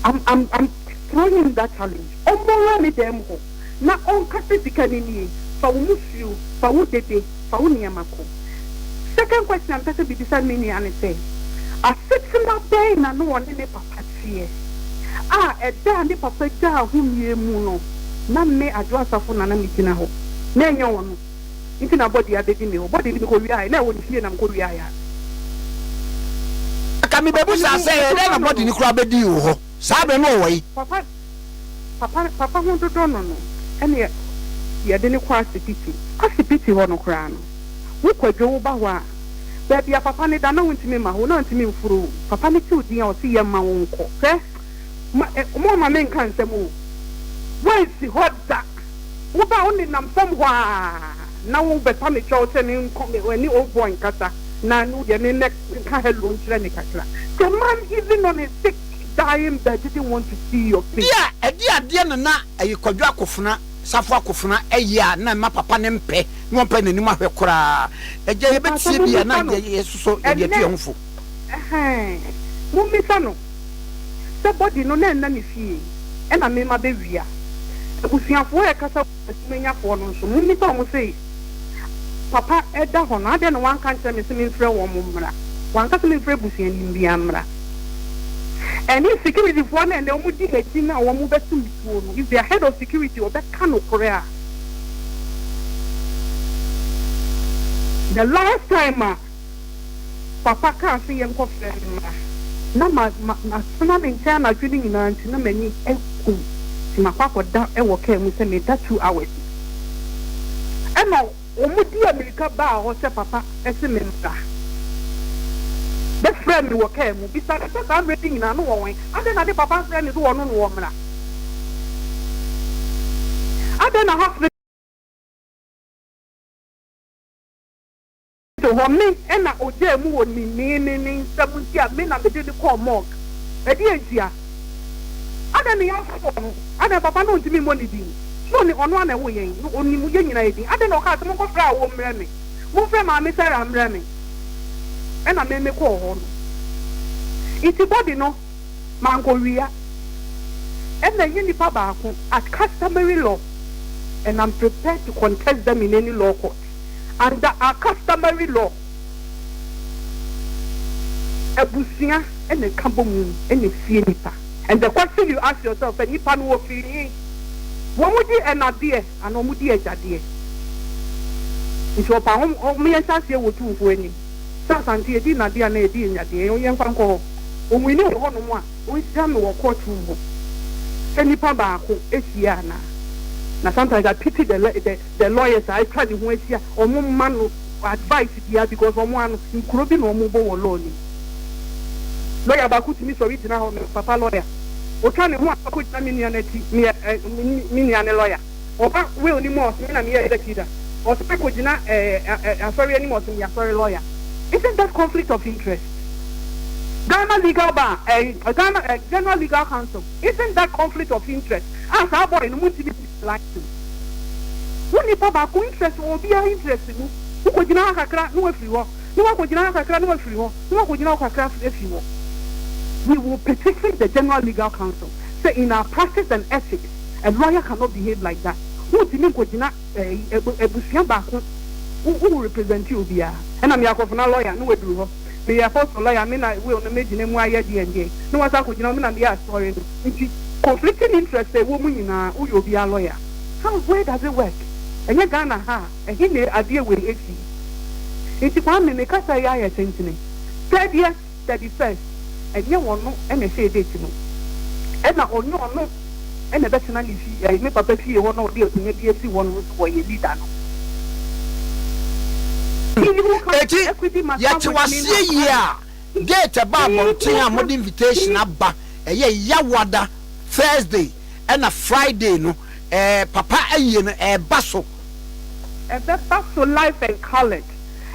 I'm I'm I'm throwing him that challenge. Ɔmmɔ wura ne dɛm hɔ na ɔnka sɛ sika no nie, fa wo musuo, fa wo dede, fa wo nneɛma kɔ. Second question a mepɛ sɛ mebisa me nua ne sɛ, asetena bɛn na na ɔne ne papa teɛ a ɛda a ne papa gyaa ahomeɛ mu no? Na me Adwo Asafo na na megyina hɔ. Na ɛnyɛ ɔno nti na body abɛdi me hɔ. Body no mekɔwiaeɛ, na ɛwɔ ne fie na mekɔwiaeɛ a. Anka Papa no mebɛbusa ho sɛ, ɛyɛ dɛn dodɔ na no body no. no koraa bɛdii wo hɔ? Saa berɛ no ɔwɔ he? Papa, papa, papa ho dodɔ no no, ɛna yɛde no kɔ asipiti. Asipiti hɔ no koraa no, wo Kwadwo wo ba hɔ a, baabi a papa no da na wontumi mma hɔ, na ɔntumi mforo o. Papa no tew din a ɔse yɛmma wo nkɔ. Hwɛ, ma, eh, moamma menka nsɛm o. Woansi hɔ da. Wo ba a, wonenam fam hɔ ara na wobɛpa me kyɛw sɛ menkɔ me ne old boy nkasa na wo deɛ memmɛ nka hello nkyerɛ no kakra. The man even on his sick dying bed didn't want to see your face. Deɛ ɛde adeɛ no na ɛyɛ Kwadwo Akofena, Safo Akofena ɛyɛ a na ɛma papa no mpɛ na ɔmpɛ n'anim ahwɛ koraa. Agya Mpakyɛ yɛbɛtie bi a na mommisa no yɛsosɔ yɛde atu ɛnɛ yɛn ho fo. ɛhɛn mommisa no. Sɛ body no na ɛnna ne fie ɛna me ma bɛ wia. Abusuafoɔ a ɛkasa wɔ asumanyafoɔ no nso mommisa wɔn se papa ɛda hɔ no adɛn na wanka ankyerɛ me se memfrɛ wɔn mmra? Wanka se memfrɛ busuani biara mmra. Ɛne security foɔ no a ɛnɛ wɔn di m'akyi no a wɔn bɛto me tuo no if their head of security ɔbɛka nokorɛ a the last time a Papa kaa sɛ yɛnkɔfrɛ no mmra. Na ma, ma, matena ne nkyɛn anadwo no nyinaa nti na m'ani aku nti makɔ akɔda wɔ kaa mu sɛ meda 2 hours. Ɛna wɔde amirika baa hɔ sɛ papa se memmra. Bɛfrɛɛ me wɔ kaa mu bisa me sɛ saa mmerɛ no nyinaa no wɔ he? Adɛn na ne papa mfrɛ me sɛ ɔno na ɔmmra? Adɛn na hospital hɔ me na ogyaa mu wɔ ne ne ne ne nsam nti a me na mede no kɔɔ morgue? Ɛdeɛn ntia? Adɛn na yɛamfa no? Adɛn papa no ntumi mmɔ ne din? So ɔne ɔno ara na ɛwoo yɛn? No ɔnim yɛn nyinaa din. Adɛn na ɔkaa sɛ monkɔfrɛ awo mmrɛ me? Momfrɛ maame Sarah mmrɛ me. Ɛna me mekɔɔ hɔ no. Nti body no mankɔwia. Ɛna ɛnyɛ nipa baako at customary law and I'm prepared to contest them in any law court under our customary law. Abusua na ɛka bɔ mu na ɛsie nipa. And the question you ask yourself sɛ nipa no wɔfiri he? Wɔn di ɛnadeɛ anaa wɔn di agyadeɛ? Nti ɔpa ho wɔn yɛnhyɛ aseɛ wɔ Tumfoɔ anim sɛ Asante yɛdi nnadeɛ anaa yɛdi anyadeɛ yɛmfa nkɔ hɔ. Ɔwini wɔ hɔnom a ɔnhyia me wɔ court room hɔ sɛ nipa baako ahyia anaa. Na sometimes I pity the lawyers a atwa ne ho ahyia wɔn mma no advice biara because wɔn ano nkuro bi na wɔn bɔ wɔ law no mu. Lawyer baako tumi sɔre gyina hɔ, me papa lawyer, otwa ne ho a ɔkɔgyina me nua no akyi, meyɛ ɛ me nua ne lawyer. Ɔba will no mu a ɔse me na meyɛ executor. Ɔsan kɔgyina ɛ ɛ asɔre anim a ɔse meyɛ asɔre lawyer. Isn't that conflict of interest? Ghana Legal Bar, ɛ Ghana ɛ General Legal Council, isn't that conflict of interest? A saa boy no montumi license. Wo nipa baako interest wɔ obiara interest mu. Wokɔgyina ha kakra na wafiri hɔ, na wakɔgyina ha kakra na wafiri hɔ, na wakɔgyina hɔ kakra afiri hɔ. We will petition the General Legal Council sɛ in our practice and ethics, a lawyer cannot behave like that. Wontumi nkɔgyina ɛyi abusua baako wo wo represent obiara. Ɛna meyɛ akɔfena lawyer na waduru hɔ. Meyɛ apostle lawyer, me na will no mɛgyina mu ayɛ deɛn deɛn. Na wasan akɔgyina hɔ, me na meyɛ asɔre no. Nti conflicting interest a ɛwɔ mu nyinaa, woyɛ obiara lawyer. How, where does it work? Ɛnyɛ Ghana ha a, ɛhe na adeɛ wei ɛsi? Nti Kwame, me kasa yi ayɛ tentene. 30th, 31st, ɛnyɛ ɔno na ɛhyɛɛ date no. Ɛna ɔnyɛ ɔno na ɛbɛtena ne fie, ɛɛ, me papa fie hɔ na ɔde akonnwa bi asi hɔ no nso wɔyɛ leader no. Eti, yɛte wo aseɛ yie a, date ɛba abɔnten a mode invitation aba, ɛyɛ Yawada, Thursday, ɛna Friday no, ɛɛ, papa ayie no, ɛɛba so. Ɛbɛba so live and coloured,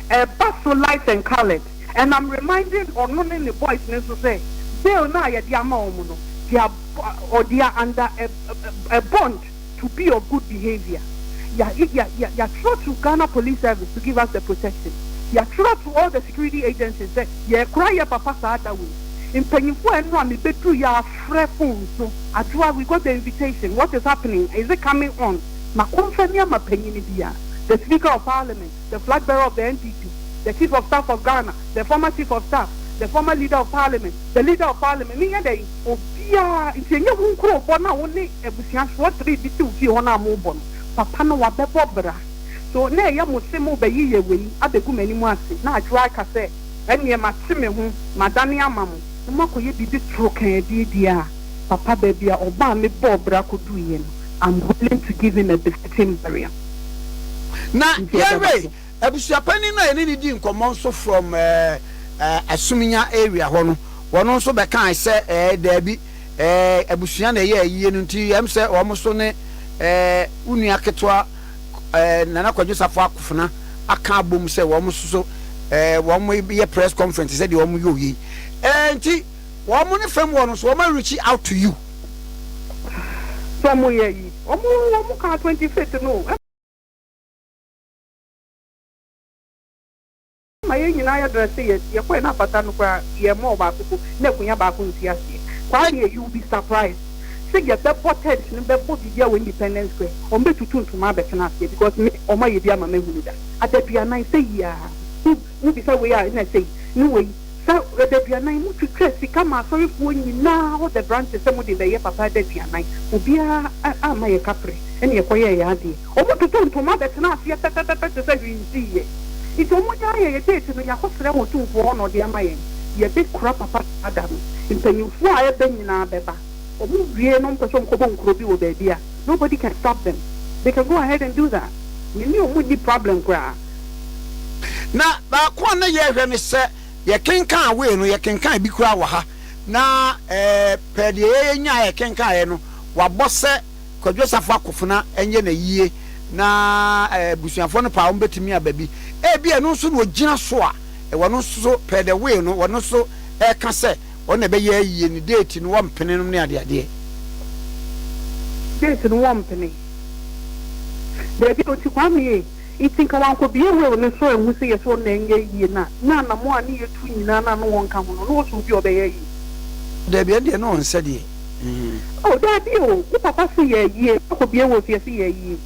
ɛba so live and coloured and I'm reminding ɔno ne ne boys no nso sɛ bail no a yɛde ama wɔn no, they are or they are under a a bond to be of good behaviour. Yɛ yɛ yɛ yɛatwerɛ to Ghana Police Service to give us the protection. Yɛatwerɛ to all the security agencies sɛ yɛrekora yɛ papa saa da wei. Mpanyinfoɔ a ɛno a mebɛduru yɛ afrɛ phone so, Adwoa we got the invitation, what is happening, is it coming on? Ma confirm ama panyin biara, the Speaker of Parliament, the flag bearer of the NPP, the Chief of Staff of Ghana, the former Chief of Staff, the former Leader of Parliament, the Leader of Parliament, menyɛ dɛn? Obi. Obiara, nti ɛnyɛ wo nkurobɔ no a wo ne abusuafoɔ tre bi te wo fie hɔ no a mobɔ no, papa no wabɛbɔ bra. So na ɛyɛ mo se mobɛyeyɛ wei abɛgu m'anim ase na Adwoa aka sɛ ɛnneɛ mate me ho, madane ama mo, na moakɔyɛ biribi torokaa bi deɛ a, papa baabi a ɔbaa me bɔɔ bra kɔduiɛ no, I'm willing to give him a befitting burial. Na Nti ɛbɛba yɛnhwɛ so. Abusuapanin no a yɛne no dii nkɔmmɔ nso from Asuminya area hɔ no, wɔn nso bɛkae sɛ ɛɛ daabi, ɛɛ abusua na ɛyɛ ayie no nti ɛm sɛ wɔn nso ne ɛɛ wo nua ketewa ɛɛ Nana Kwadwo Safo Akofena aka abom sɛ wɔn nso so ɛɛ wɔn yɛ press conference sɛdeɛ wɔn yɛ oyi. Ɛɛ nti wɔn ne fam hɔ no nso wɔn reach out to you. Sɛ wɔn yɛ ayi, wɔn wɔn kaa 25th no o. Ɛma yɛn nyinaa yɛ dresse yɛ yɛkɔɛ na apata no koraa yɛ mɔɔ baako po na akunya baako nsi aseɛ. Kwame you will be surprised sɛ yɛbɛbɔ tent no bɛbɔ biribiara wɔ Independence Square wɔn bɛ tutu ntoma abɛtena aseɛ because me wɔn ayɛ bi ama mahunu da adaduanan sɛ yiaa wo wo bisa wei a ɛna sei ne wei Sɛ adaduanan, mo twitwa sika ma asɔrefoɔ nyinaa all the branches sɛ mo de bɛyɛ papa adaduanan, obiara amma yɛ kaprɛ ɛna yɛkɔ yɛɛ yɛn adeɛ. Ɔmo totoo ntoma bɛtenaa aseɛ pɛpɛpɛpɛ te sɛ hwee nsiiɛ. Nti ɔmo gyaa yɛn, yɛ date no yɛakɔ srɛ wɔ Otumfoɔ hɔ na ɔde ama yɛn. Yɛbɛ kura papa saa da no. Mpanyinfoɔ a ɛbɛ nyinaa bɛba. Ɔmo wie na ɔmo pɛ sɛ ɔmo kɔbɔ nkuro bi wɔ baabi a, nobody can stop them. They can go ahead and do that. Me ne ɔmo nni problem koraa. Na baako a na yɛhwɛ ne sɛ yɛkenkan wei no, yɛkenkan bi koraa wɔ ha, na ɛɛ pɛɛ deɛ yɛyɛ nyaa yɛkenkaeɛ no, wabɔ sɛ Kwadwo Safo Akofena nyɛ n'ayie na ɛɛ abusuafoɔ no paa wɔbɛtumi aba bi. Ebi ɛno nso na ɔgyina so a, wɔno nso so pɛɛ the way no, wɔno nso ɛreka sɛ ɔno na ɛbɛyɛ ayie no, date no wɔmpene nom ne adeadeɛ. Date no wɔmpene. Baabi a ɔte Kwame ei. Ntsi nka ɔannkɔbue will no so ennhu sɛ yɛse ɔno na ɛnyɛ yie no a, na anamɔn a ne yɛtu nyinaa no a na wɔnka ho no, na ɔsɛ obi a ɔbɛyɛ yie. Dabi, ɛno deɛ na ɔnsɛ deɛ. Oh, dabi o, wo papa se yɛ ayie, woakɔbue will so yɛse yɛ ayie.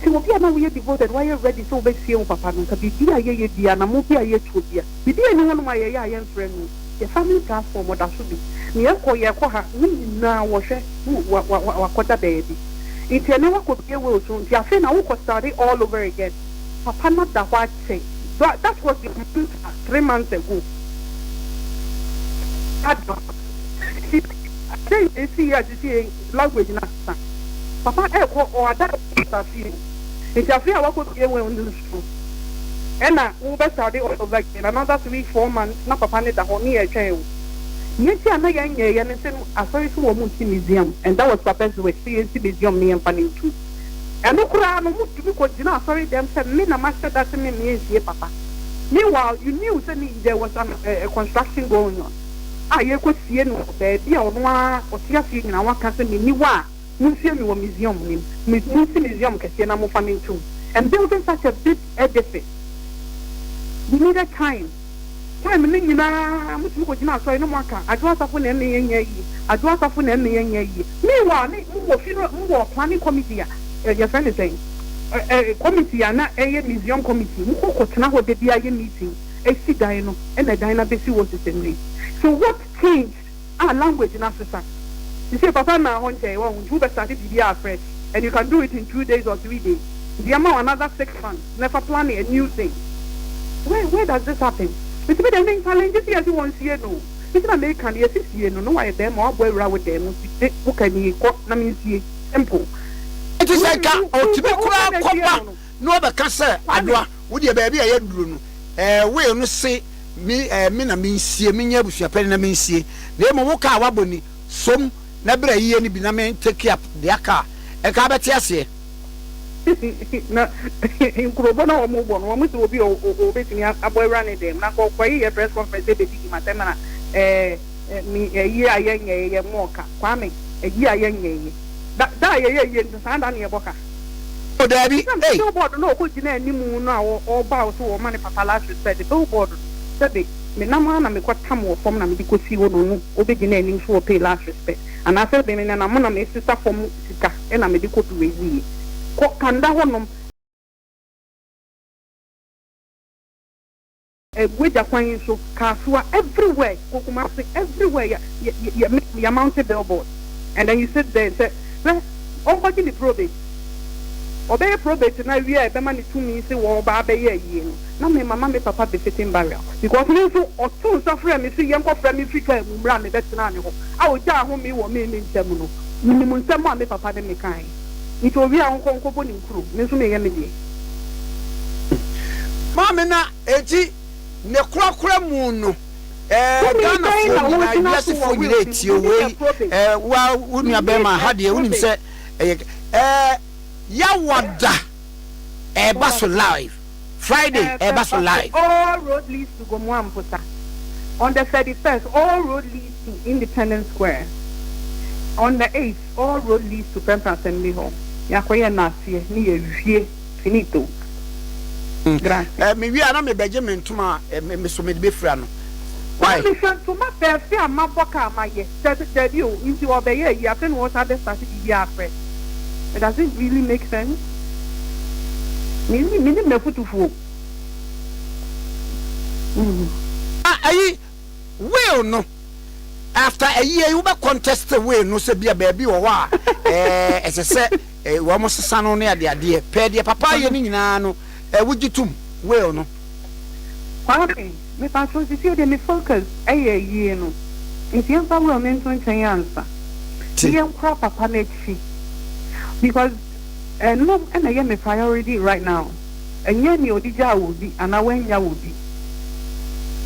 Nti obi a na woyɛ devoted, woayɛ ready sɛ wobɛsie wo papa no, nka biribi a yɛyɛ biara, anamɔn bi a yɛtuo biara, biribi nni hɔnom a yɛyɛ a yɛmfrɛ no o. Yɛ family platform, ɔda so bi. Nea ɛkɔ, yɛkɔ ha, ne nyinaa wɔhwɛ, wo, wa, wa, wakɔda baabi. Nti ɛnɛ woakɔbue Wales no nti afei na wokɔ starte all over again. Papa no ada hɔ akyɛ that was your mantra 3 months ago. Ada hɔ nti adɛn na ɛsi yɛ a sisi language no asesa. Papa ɛkɔ ɔada asase mu nti afei a woakɔbue Wales no so ɛna wobɛ starte all over again another 3, 4 months na papa no da hɔ ne yɛretwɛn wo. Nea nti a na yɛnyɛeɛ ne sɛ no asɔre so wɔn nsi museum and that was papa's wish sɛ yɛnsi museum na yɛmfa no ntom. Ɛno koraa no wɔtumi kɔgyina asɔre dɛm sɛ me na mahyɛ da sɛ me mmea nsie papa. Meanwhile you knew sɛ ne there was an a construction going on a yɛrekɔsie no wɔ baabi a ɔno ara ɔte aseɛ nyinaa waka sɛ menni hɔ a monsie me wɔ museum no mu, monsi museum kɛseɛ na momfa me ntom and building such a big edifice we needed time. Time no nyinaa motumi kɔgyina asɔre na moaka Adwo Asafo na ɛmma yɛnyɛ ayie, Adwo Asafo na ɛmma yɛnyɛ ayie. Meanwhile ne mowɔ funeral, mowɔ planning committee a yɛfrɛ no sɛn, committee a na ɛyɛ museum committee, mokɔ kɔtena hɔ da biara yɛ meeting si dan no ɛna dan no abɛsi hɔ sesɛmmerɛ yi. So what changed a language no asesa? Sesei papa nnaa hɔ nkyɛe wahu nti wobɛ starte biribiara afresh and you can do it in 2 days or 3 days nti yɛma wo another 6 months na fa plan a new thing. Where does this happen? Nti me deɛ me challenge sɛ yɛse wɔn sie no o. Nti na meka no yɛse sie no na wayɛ bɛɛma wabɔ awura wo dan mu nti de wo ka nie kɔ na mensie. Simple. Nti sɛ nka ɔtumi koraa kɔba na ɔbɛka sɛ Adoa wo deɛ baabi a yɛaduro no ɛɛ wei no se me ɛɛ me na mensie menyɛ abusuapɛni na mensie na mmom wo ka a wabɔ ni som na bra yie no bi na me take up deɛ aka a nka abɛte aseɛ. Na nkurobɔ no a wɔbɔ no, wɔn sɛ obi a obetumi abɔ awura ne dan mu. Na nka ɔkɔyɛ press conference ebedidi ma sɛm na ɛɛ me ɛyi a yɛnyɛ yɛ mmɔɔ ka. Kwame, ɛyi a yɛnyɛ yɛ. Da da a yɛyɛ yie no saa da na yɛbɔ ka. Oh daabi, Ɛsiane ei. Billboard no a ɔkɔgyina anim no a ɔreba a ɔsɛ wɔma ne papa last respect, billboard no, sɛbe menam ara na mekɔtam wɔ fam na mede kɔsii hɔ na ɔno ɔbɛgyina anim so ɔpay last respect. Anaasɛ me menenam na mesesa fam sika na mede kɔdu wei kɔ Kanda hɔnom. Wagya kwan yi so, Kasoa, everywhere, kɔ Kumasi, everywhere yɛ yɛ yɛ yɛ mounte billboard and then you sit there and sɛ hwɛ ɔnkɔgye ne probate. Ɔbɛyɛ probate no awie a ɛbɛma no tumi se wɔɔba abɛyɛ ayie no na me mama me papa befitting burial because me nso ɔtoo nsa frɛɛ me se yɛnkɔfrɛ me mfiri kaa mu mmerɛ a mebɛtenaa ne hɔ a ɔgyaa home wɔ me ne ntam no menim nsɛm a me papa ne me kaeɛ nti ɔwie a ɔnkɔ nkɔbɔ ne nkuro me nso meyɛ me deɛ. Maame na enti ne korakora mu no ɛɛ Tumi bɛn Ghanafoɔ na nyinaa wogyina so wiasefoɔ wɔ nyinaa will no mu? etie You need wei a probate. ɛɛ wa wo You nua need bɛrima a ha deɛ wonim probate. sɛ ɛyɛ ɛɛ Yawada ɛɛba so live Friday ɛɛba so Ɛbɛba so live. all road leads to Gomoa Mposa on the 31st all road leads to Independence Square on the 8th all road leads to Prempeh Assembly Hall yɛakɔyɛ nnaseɛ ne yɛawie finito grazie. Eh, me wie a na mebɛgye me ntoma a eh, me so mede bɛfira no. Why? Maame hwɛ ntoma fɛɛfɛ a mabɔ ka a mayɛ sɛ dabi o nti ɔbɛyɛ ayi afei na ɔsan bɛ start biribi afrɛ does it really make sense me me nim m'afutufoɔ. Ah ayi will no after ayi ayi wobɛ contest will no sɛ bia baabi wɔ hɔ a ɛɛ ɛsɛ sɛ eh, wɔn sesa no ne adeadeɛ pɛɛ deɛ papa ayɛ no nyinaa no eh, wogye tom will no. Kwame, mepakyɛw sisiei deɛ me focus yɛ ayie no nti yɛmfa will no nto nkyɛn ansa na yɛnkora papa no akyi because ɛno na ɛyɛ me priority right now ɛnyɛ nea ɔde gyaa wɔ bi anaa wannya wɔ bi.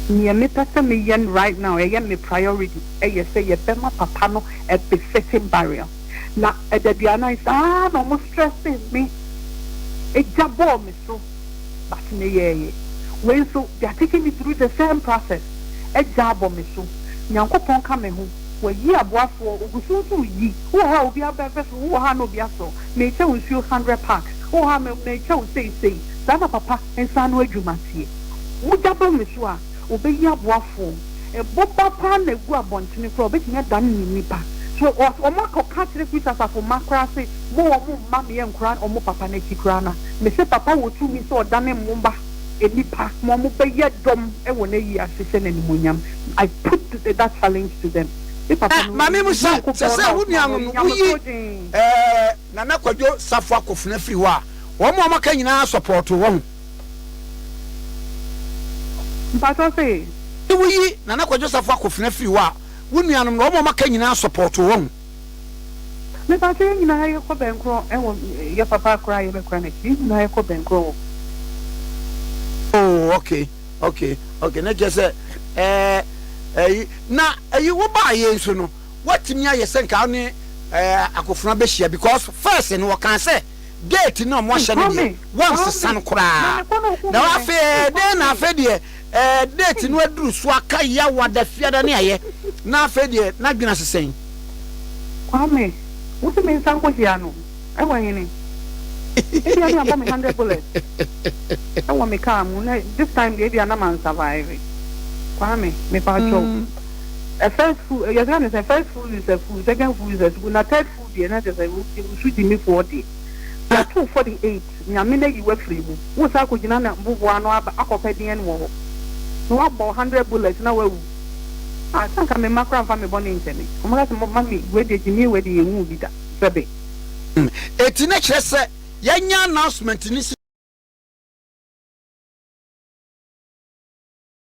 Nea mepɛ sɛ meyɛ right now ɛyɛ me priority yɛ sɛ yɛbɛma papa no a befitting burial na adaduanan saa na wɔn stresse me gya bɔɔ me so. But me yɛɛyɛ. Wei nso they are taking me through the same process. Agya abɔ me so. Nyankopɔn ka me ho. Wayi aboafoɔ. Ogu so nso reyi. Wowɔ hɔ a obi abɛfrɛ wo. Wowɔ hɔ a na obi afrɛ wo. Merekyɛ wo nsuo hundred packs. Wowɔ hɔ a me merekyɛ wo sei sei. Saa na papa nsa ano adwuma teɛ. Mogya ba me so a, ɔbɛyi aboafoɔ. Boba paa na ɛgu abɔntene koraa a, ɔbɛtumi adane no nnipa. So wɔn akɔka akyerɛ Kristo asafo mma koraa se, Mo wɔn mma me yɛnkora wɔn papa no akyi koraa na mese papa wɔ tumi sɛ ɔdane mo mma nnipa ma wɔn bɛyɛ dɔm wɔ n'ayi ase hyɛ no animuonyam I put that challenge to them me papa Eh, no Maame Musa, sɛ Nyankopɔn sɛ na wo ɔsoma no nuanom ɔyɛ no, woyi nyamesom den. eh, Nana Kwadwo Safo Akofena firi hɔ a, wɔn a wɔaka nyinaa sɔpɔɔto, wahu. Mpakyɛw se. Sɛ woyi Nana Kwadwo Safo Akofena firi hɔ a, wo nuanom no, wɔn a wɔaka nyinaa sɔpɔɔto, wahu. Mepakyɛ yɛn nyinaa yɛkɔ bɛnkorɔ wɔ yɛ papa koraa yɛbɛkora n'akyi yɛn nyinaa yɛkɔ bɛnkorɔ wɔ. Oh okay okay okay na kyerɛ sɛ ɛɛ ɛyi na ɛyi wo baa yɛ nso no watumi ayɛ sɛ nka ne ɛɛ akofena bɛhyia because first no wɔkaa sɛ date no a wɔahyɛ no deɛ wɔnsesa no koraa na afei dɛn na afei deɛ ɛɛ date no aduru so aka yawada fiada ne ayɛ na afei deɛ n'adwene asesɛn. Kwame, wo se me nsa nkɔ hyia no ɛwɔ hene? Ebia ne abɔ me hundred bullets ɛwɔ me car mu na this time deɛ ebia na man survive. Kwame, me pa kyɛw. A first fool, yɛka ne sɛ first fool is a fool, second fool is a fool, na third fool deɛ na kyerɛ sɛ wo so gyimifoɔ deɛ. Yɛato 48, Nyame no ayi wo afiri mu. Wosan akɔgyina ne boboa ano aba akɔpɛ deɛn wɔ hɔ? Na wabɔ hundred bullets na wawu. Ah, sɛ anka me mma koraa mfa me bɔne nkyɛ me. Wɔka sɛ, Mummy, wei deɛ gyimie wei deɛ yɛnhuu bi da. Sɛbe. Eti na kyerɛ sɛ yɛnyɛ announcement no si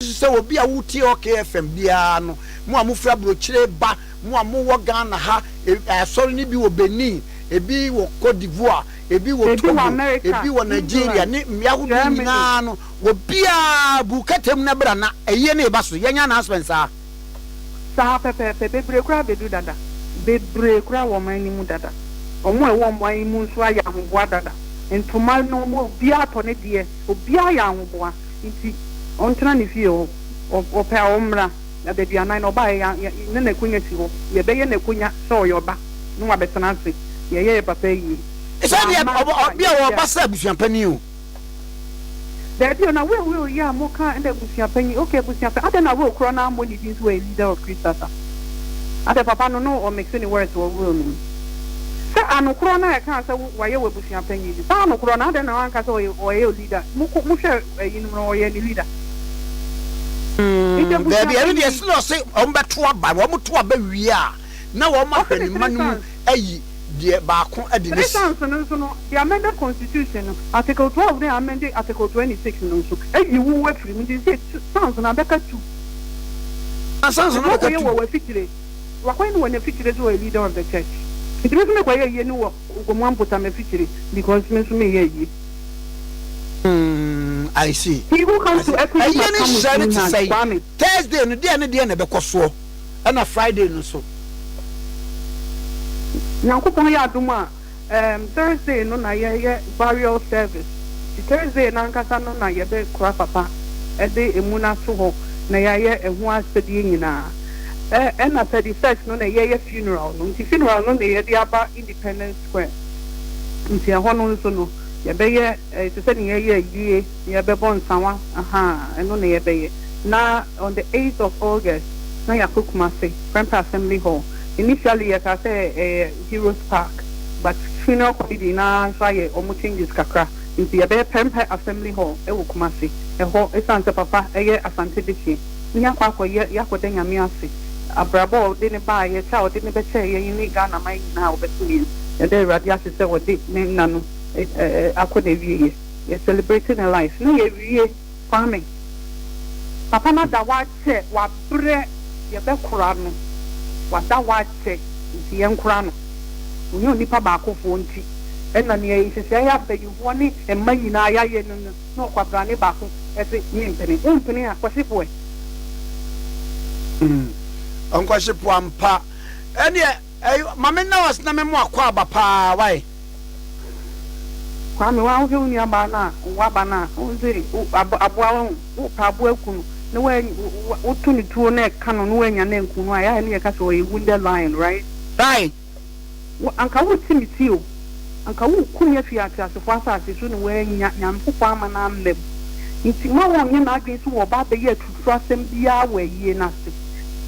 so sɛ obi a wotie OK FM biara no, mo a mofiri aburokyire ba, mo a mowɔ Ghana ha, asɔre no bi wɔ Benin, ebi wɔ Cote d'Ivoire, ebi wɔ Ebi wɔ Togo, America, ebi wɔ Nigeria England, ne mmea ahodoɔ Germany. nyinaa no, obiara bu kɛtɛm na bra na ayie no reba so. Yɛnyɛ announcement saa. Saa pɛpɛɛpɛ. Bebree koraa abɛduru dada. Bebree koraa wɔ ɔman no mu dada. Wɔn a ɛwɔ ɔman yi mu nso ayɛ ahoboa dada. Ntoma no, obiara atɔ ne deɛ. Obiara ayɛ ahoboa. Nti ɔntena ne fie hɔ. Ɔpɛ a ɔmmra. Adaduanan no ɔbaeɛ yɛ yɛ na n'akonya si hɔ. Yɛbɛyɛ n'akonya sɛ ɔyɛ ɔba na wabɛtena ase. Yɛyɛ yɛ papa yie. Sɛ deɛ Wamma ɔba nso a ɔbi a yɛgyaa. ɔba sɛ abusuapanin o. Daabi o, na Will Will yi a moka ɛna abusuapanyin, okay abusuapanyin, adɛn na Will korɔ no ammɔ ne din sɛ ɔyɛ leader of Christ asa? Adɛn papa no no ɔmixe ne words wɔ Will no mu? Sɛ ano korɔ no a ɛkaa sɛ wayɛ wo abusuapanyin no, saa ano korɔ no adɛn na wanka sɛ ɔyɛ ɔyɛ leader? Mokɔ mohwɛ ayinom no ɔyɛ ne leader. Nti abusua Daabi, ɛno deɛ panyin. sɛ ɔse wɔn bɛto aba, wɔn to aba wie a, na wɔn Ɔse ahwɛ ne ne mma three no mu sons. ayi deɛ baako de no Three asi. sons no nso no, the amended constitution no, article 12 no a amende article 26 no nso, ayi wo afiri mu. Nti sɛ sons no abɛka two. Na sons Nti no bɛka wakɔyɛ two. wɔ w'afikyire. Wakɔyɛ no wɔ n'afikyire sɛ ɔyɛ leader of the church. Nti me nso mekɔyɛ ayie no wɔ Gomoa Mpota m'afikyire because me nso meyɛ ayie. Hmm, I see. He who I comes see. to equity Ayie must no come with nhyehyɛe no clean te hands. sɛn? Kwame. Thursday no, deɛn ne deɛn na ɛbɛkɔ soɔ? Ɛna Friday no nso? Nyankopɔn yɛ adom a, um, Thursday no na yɛyɛ burial service. Nti Thursday no ankasa no na yɛbɛkora papa de emu no ato hɔ na yɛayɛ ɛho asɛdeɛ nyinaa. Ɛ, ɛna 31st no na yɛyɛ funeral no. Nti funeral no na yɛde aba Independence Square. Nti ɛhɔ no nso no, yɛbɛyɛ eh, te sɛ nea yɛyɛ ayie, yɛbɛbɔ nsawa, ahaa, ɛno na yɛbɛyɛ. Na on the 8th of August na yɛakɔ Kumasi, Prempeh Assembly Hall. Initially yɛkaa sɛ ɛyɛ Heroes Park, but funeral committee no ara nso ayɛ wɔn changes kakra, nti yɛbɛyɛ Prempeh Assembly Hall wɔ Kumasi. Ɛhɔ, esiane sɛ papa yɛ Asante dehyeɛ, na yɛakɔ akɔyɛ, yɛakɔda Nyame ase, abrabɔ a ɔde no baeɛ, kyɛ a ɔde no bɛkyɛɛ yɛn ne Ghana man nyinaa a ɔbɛsom yɛn. Yɛda Awurade ase sɛ ɔde ne nna no akɔ n'awieɛ. Yɛ celebrate ne life na yɛwie. Kwame, papa no ada hɔ akyɛ, wabrɛ, yɛbɛkora no. Wada hɔ akyɛ nti yɛnkora no. Ɔnyɛ onipa baakofoɔ nti ɛna nea nhyehyɛeɛ a mpanyinfoɔ ne mma nyinaa yɛayɛ no no na ɔkwabrane baako se mempene. Wompene a, kɔhye po ɛ. Hmm, ɔnkɔhye po ampa. Ɛneɛ, ɛy, ma menna wo ase na memo akwaaba paa, wai? Kwame, wo a wohwɛ wo nua baa no a waba no a, wo se aboa wahu, wopɛ aboa aku no na woto no tuo na ɛka no na woannya no anku no a, ɛyɛ a ne yɛka sɛ ɔyɛ wounded lion, right? Right. Wo, anka worete me ti o, anka woreku me afi ateasefoɔ asase so na woannya Nyankopɔn amma no amma mu. Nti mma wɔnnyɛ n'adwene sɛ wɔreba abɛyɛ atuturo asɛm biara wɔ ayie no ase.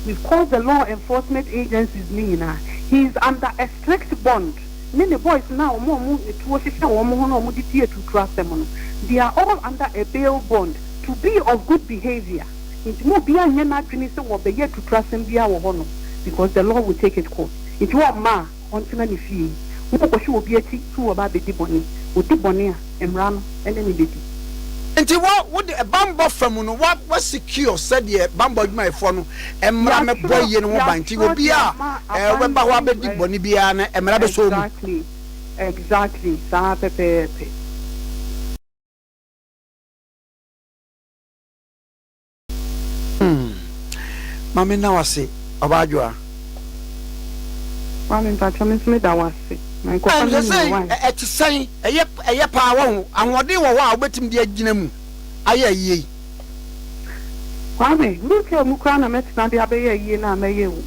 We've called the law enforcement agencies no nyinaa. He is under a strict bond. Ne ne boys no a wɔn a wɔn atuo hyehyɛ wɔn ho na wɔde di atuturo asɛm no, they are all under a bail bond to be of good behaviour. Nti mo obiara nyɛ n'adwene sɛ wɔbɛyɛ atuturo asɛm biara wɔ hɔ nom because the law will take it course. Nti wɔmma a, ɔntena ne fie. Monkɔhwɛ obi akyi sɛ wɔba abɛdi bɔne. Ɔdi bɔne a, mmara no ne no bɛdi. Nti wo wo de bammɔ fa mu no wa wa secure sɛdeɛ bammɔ adwumayɛfoɔ no mmra mmɛbɔ Yɛatwerɛ ayie no ho ban nti yɛatwerɛ de obiara ama a ɛɛ aban ɔbɛba hɔ abɛdi eh, bɔne biara no mmara bɛsɔ wo mu. Exactly, exactly, saa pɛpɛɛpɛ. Hmm. Ma me nna wo ase, Ɔbaa Adwoa. Kwame mpakyɛ me nso me da wo ase. Na nkɔfa Ɛn me sɛ nua wai. ɛte sɛn? Ɛyɛ ɛyɛ paa wahu. Ahoɔden wɔ hɔ a wobɛtumi de agyina mu ayɛ ayie yi. Kwame, wheelchair mu koraa na mɛtena de abɛyɛ ayie no a mɛyɛ o.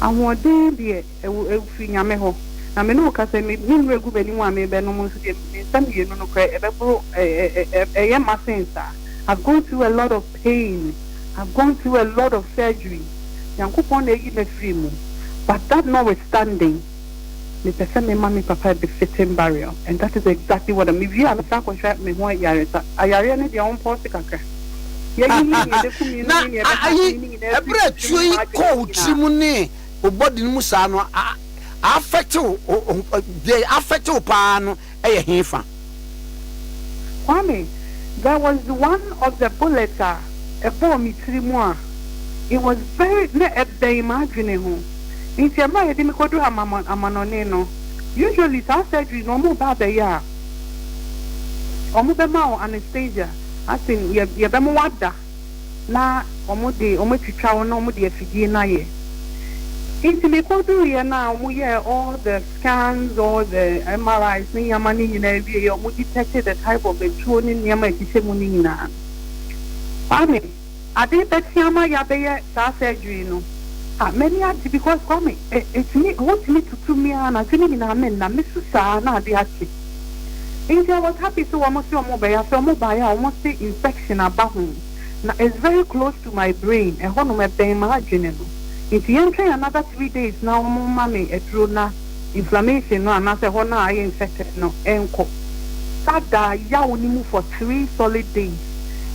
Ahoɔden deɛ ɛwɔ ɛfiri Nyame hɔ. Na me ne wo kasa yi, me me nnuro egu m'anim a merebɛnom nso deɛ me nsa mmienu no koraa ɛbɛboro ɛ ɛ ɛ ɛyɛ ma sen saa. I've gone through a lot of pain, I've gone through a lot of surgery, Nyankopɔn na ayi me afiri mu, but that notwithstanding, mepɛ sɛ mema me papa a befitting burial and that is exactly what I'm, mewie a mɛsan akɔhwɛ me ho ayaresa, ayareɛ no deɛ ɔmpɔɔse kakra, yɛayiyi nea ɛbɛku me no Na ne nea ɛbɛha ayi, me no nyinaa afiri ɛberɛ a me tirim tuo ne yi m'adwene kɔɔ mu wo nyinaa. tirim ne wo body no mu saa no, a a affect wo, deɛ affect wo paa no yɛ hefa? Kwame, there was one of the bullets a ɛbɔɔ me tiri mu a, it was very, na ɛbɛn m'adwene ho. Nti ɛberɛ a yɛde me kɔduru amanɔne no, usually saa surgery no wɔreba abɛyɛ a, wɔbɛma wo anesthesia, as in yɛbɛma woada. Na wɔde wɔatwitwa wo na wɔde afidie no ayɛ. Nti mekɔduruiɛ no a wɔyɛɛ all the scans, all the MRIs ne nneɛma no nyinaa wieeɛ, wɔn detected the type of atuo ne nneɛma a ɛhyehyɛ mu no nyinaa no, Kwame, ade bɛkye ama yɛabɛyɛ saa surgery no, ah, m'ani agye because Kwame, ɛ, ɛtumi, ɛhɔ tumi tutu me ara, anadwo no nyinaa menna, mesu saa na ade akye. Nti I was happy sɛ wɔn se wɔn rebɛyɛ, afei wɔn baeɛ a wɔn se infection aba ho, na it's very close to my brain, ɛhɔ nom ɛbɛn m'adwene no, nti yɛntwɛn another 3 days na wɔn mma me aduro na inflammation no anaasɛ ɛhɔ no a ayɛ infected no ɛnkɔ. Saa da yaw no mu for 3 solid days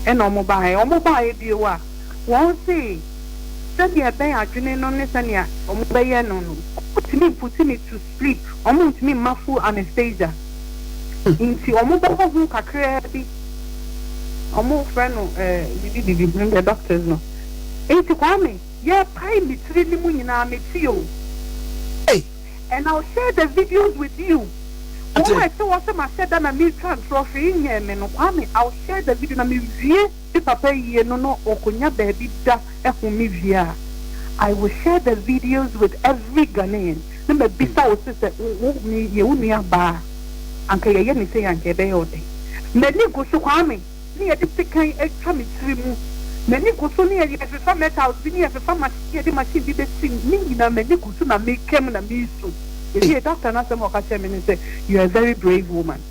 ɛna wɔn baeɛ, wɔn baeɛ bio a. Wɔn se sɛnea ɛbɛn adwene no ne sɛnea wɔbɛyɛ no no, wɔntumi mputi me to sleep, wɔntumi mma full anesthesia. Nti wɔbɛbɔ ho kakraa bi, wɔfrɛ no eh, bibi bibi, the doctors no. Nti Kwame, yɛrepae me tiri no mu nyinaa, mete o. Ei! And I'll share the videos with you. Wɔn a Ate. ɛte hɔ sɛ mahyɛ da na meretwa ntorɔ hwee nyɛɛ me no, Kwame, I'll share the video na mewie me papa yie no na ɔkɔnya baabi da home wie a, I will share the videos with every Ghanaian na mabisa wo se sɛ wo me yɛ wo nua baa a, anka yɛyɛ no sei a anka ɛbɛyɛ wo dɛn? M'ani gu so, Kwame, ne yɛde sekan atwa me tiri mu, m'ani gu so ne yɛfefa metals bi ne yɛfefa machine yɛde machine bi bɛsi mu, ne nyinaa m'ani gu so na meka mu na meresu. Yɛwiee doctor no asɛm a ɔka kyerɛɛ me ne sɛ, You are a very brave woman.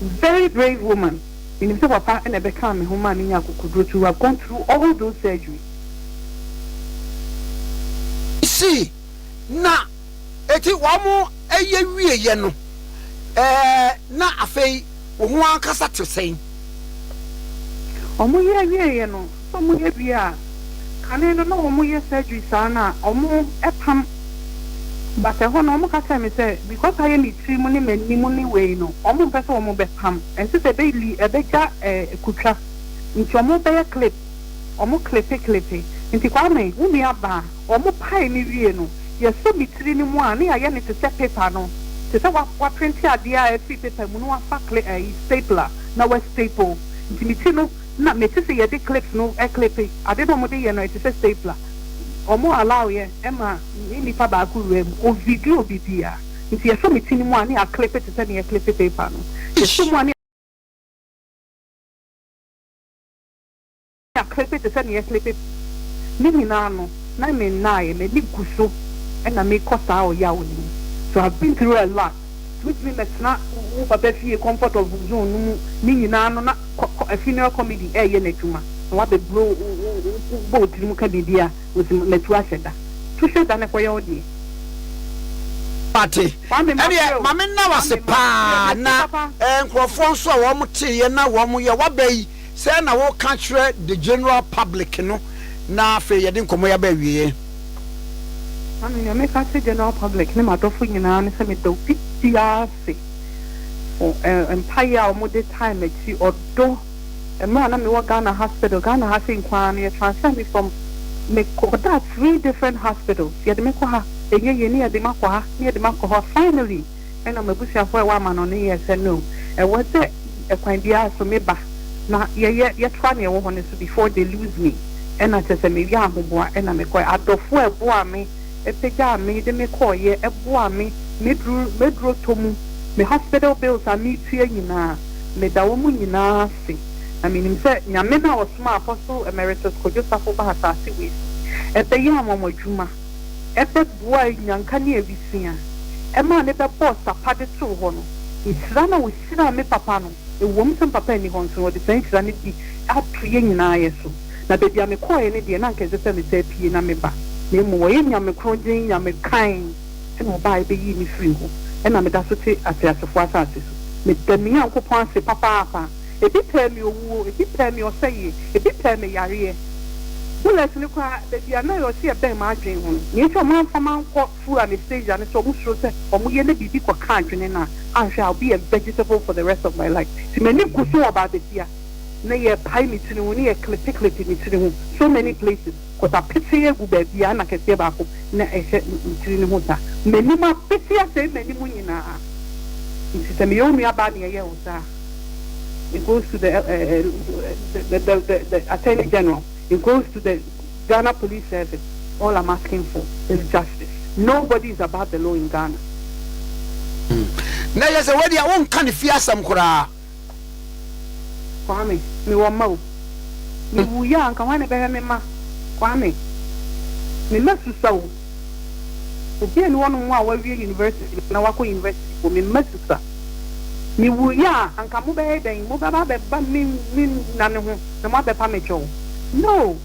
Very brave woman. Menim sɛ papa na ɛbɛkaa me ho maa menyaa akokoduro to have gone through all those surgeries. See, na eti wɔn yɛ wieɛ no, ɛɛ na afei wo ho ankasa te sɛn? Wɔn yɛ wieɛ no, sɛ wɔn yɛ wie a, kane no na wɔn yɛ surgery saa no a, wɔn pam, but ɛhɔ no wɔn ka kyerɛɛ me sɛ because ayɛ me tiri mu ne m'anim ne wei no, wɔn mpɛ sɛ wɔn bɛ pam, ɛnsɛ sɛ ɛbɛ li ɛbɛgya ɛɛ kutwa, nti wɔn bɛyɛ clip, wɔn clipe clipe, nti Kwame wo nua baa. Wɔpae me wie no, yɛsɔ me tiri no mu a, na yɛayɛ no te sɛ paper no, te sɛ wa waprente adeɛ a afiri paper mu na wafa cle ɛyi stapler na wa staple. Nti me ti no, na mete sɛ yɛde clips no clipe, ade no a wɔde yɛ no ɛte sɛ stapler. Wɔn allow yɛ ma me nipa baako wura mu, ɔ video biribiara. Nti yɛsɔ me ti no mu a, na yɛaclipe te sɛ nea yɛclipe paper no. Yɛsɔ mu a na. Aklepe te sɛ nea ɛklepe ne nyinaa no, na mennaeɛ, m'ani gu so na mekɔ saa ɔyaw no mu. So I've been through a lot. Nti wotumi mɛtena wo papa fie comfort of zone no mu ne nyinaa no na funeral comedy ɛreyɛ n'adwuma na wabɛburo wo wobɔ wo tirim ka biribi a wosi matu ahyɛ da. Tu hyɛ da na kɔyɛ wo deɛ. Mate. Kwame Ɛneɛ mabrɛ o. ma me nna wo ase Kwame mabrɛ paa mate na papa. nkurɔfoɔ nso a wɔn teeɛ na wɔn yɛ waba yi Sɛn na woka kyerɛ the general public no na afei yɛde nkɔmmɔ yi aba awieɛ? Maame, nea meka akyerɛ general public ne m'adɔfo nyinaa ne sɛ meda obi biara ase for mpaeɛ a wɔde tae m'akyi, ɔdɔ. Mmerɛ a na mewɔ Ghana hospital, Ghana ha sei nko ara no, yɛ transfer me from, mekɔdaa three different hospitals, yɛde me kɔ ha, ɛnyɛ yie, ne yɛde me akɔ ha, ne yɛde me akɔ hɔ, finally ɛna m'abusuafoɔ a ɛwɔ amanɔne yɛɛ sɛ no, ɛwɔ sɛ ɛkwan biara so meba na yɛyɛ yɛtoa nea ɛwɔ hɔ no so before they lose me ɛna kyerɛ sɛ meyɛ ahoboa ɛna mekɔɛ adɔfoɔ a ɛboaa me ɛpagyaa me de me kɔɔyɛ ɛboaa me meduru meduro tɔ mu me hospital bills a metua nyinaa meda wɔn nyinaa ase na menim sɛ Nyame no a ɔsomaa Apostle Emeritus Kojo Safo baa asaase wei so ɛbɛyɛ anwanwa dwuma ɛbɛboaa nyanka ne awisia ɛmaa ne bɛbɔɔ sapa de too hɔ no nhyira no a Ɔhyiraa me papa no, ɛwom sɛ me papa nni hɔ nso no, ɔde saa nhyira no bi ato yɛn nyinaa yɛ so. Na baabi a mekɔeɛ no deɛ, na anka ɛnsɛ sɛ mesan pue na meba, na mmom ɔyɛ Nyame korɔgyenn, Nyame kann, ɛna ɔbaeɛ bɛyii me firii hɔ, ɛna meda so te ateasefoɔ asase so. Meda me Nyankopɔn ase papaapa. Ebi pɛɛ me owuo, ebi pɛɛ me ɔsɛeɛ, ebi pɛɛ me yareɛ. Bullet no koraa, baabi a na ɛwɔ sɛ ɛbɛn m'adwene ho no, nea enti a wɔamfa me ankɔ full anesthesia ne sɛ wɔsuro sɛ wɔyɛ na biribi kɔka adwene no a, anhwɛ a I'll be a vegetable for the rest of my life. Nti m'ani gu so wɔ baabasia na yɛrepae me tiri ho ne yɛklepe klepe me tiri ho so many places cause apete agu baabiara na kɛseɛ baako na ɛhyɛ me tiri no ho saa. M'anim apete asɛe m'anim nyinaa. Nti sɛ meyɛ wo nuabaa na yɛyɛ wo saa a, it goes to the, the, the, the, the Attorney General, it goes to the Ghana Police Service, all I'm asking for is justice. Nobody is above the law in Ghana. Na yɛ sɛ wei deɛ wonka ne fie asɛm koraa. Kwame, mewɔ mma o. Mewuiɛ a anka hwan na ɛbɛhwɛ me mma? Kwame, me mma susua o. Obi nni hɔnom a wawie university na wakɔ university mpo, me mma susua. Mewuiɛ a anka mobɛyɛ dɛn? Mobɛba abɛba me me nna no ho na moabɛpa me kyɛw? No!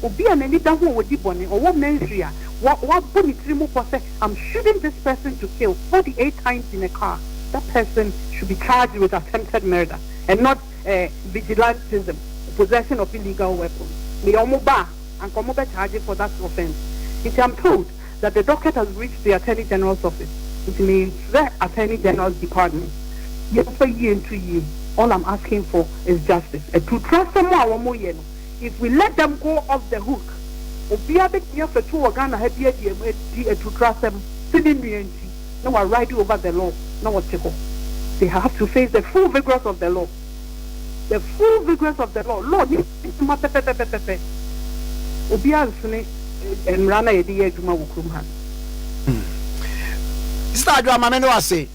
Obi a n'ani da ho a ɔdi bɔne, ɔwɔ mensri a wabɔ ne tiri mu pɔ sɛ I'm shooting this person to kill 48 times in a car, that person should be charged with attempted murder and not eh, vigilantism, possession of illegal weapons. Meyɛ wɔn ba a, anka wɔn bɛ charge for that offence. Nti I'm told that the docket has reached the Attorney General's office. Nti mesrɛ Attorney General's department, yɛmfa yie nto yie. All I'm asking for is justice. Aturuturasɛm a wɔn yɛ no, if we let them go off the hook, obiara bɛtumi afa tuo wɔ Ghana ha bi adi adi aturuturasɛm sɛ ne nua nti na wa ride over the law na wɔte hɔ. They have to face the full vigorous of the law. The full vigorous of the law. Law ni adwuma pɛpɛpɛpɛpɛ. Obiara nsene mmara no a yɛde yɛ adwuma wɔ kurom ha no. Sister Adwoa, ma me ne wo ase.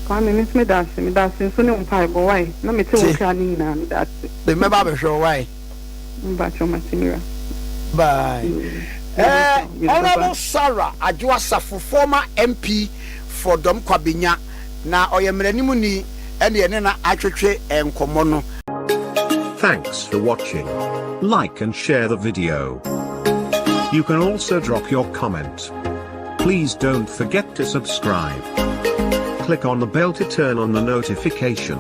Kwame, me nso meda ase. Meda ase nso ne wo mpaebɔ, wai? Na mete wo Te. nkra no nyinaa, meda ase. Me mɛba abɛhwɛ wo, wai? Mpakyɛw, mate me wura. Bye. Nyame Eh, nhyira wo. Bye Honourable bye. Sarah Adwoa Safo, former MP for Dɔm Kwabenya, na ɔyɛ mmaranimni ɛne yɛne no atwetwe nkɔmmɔ no. Thanks for watching. Like and share the video. You can also drop your comment. Please don't forget to subscribe. Click on the bell to turn on the notification.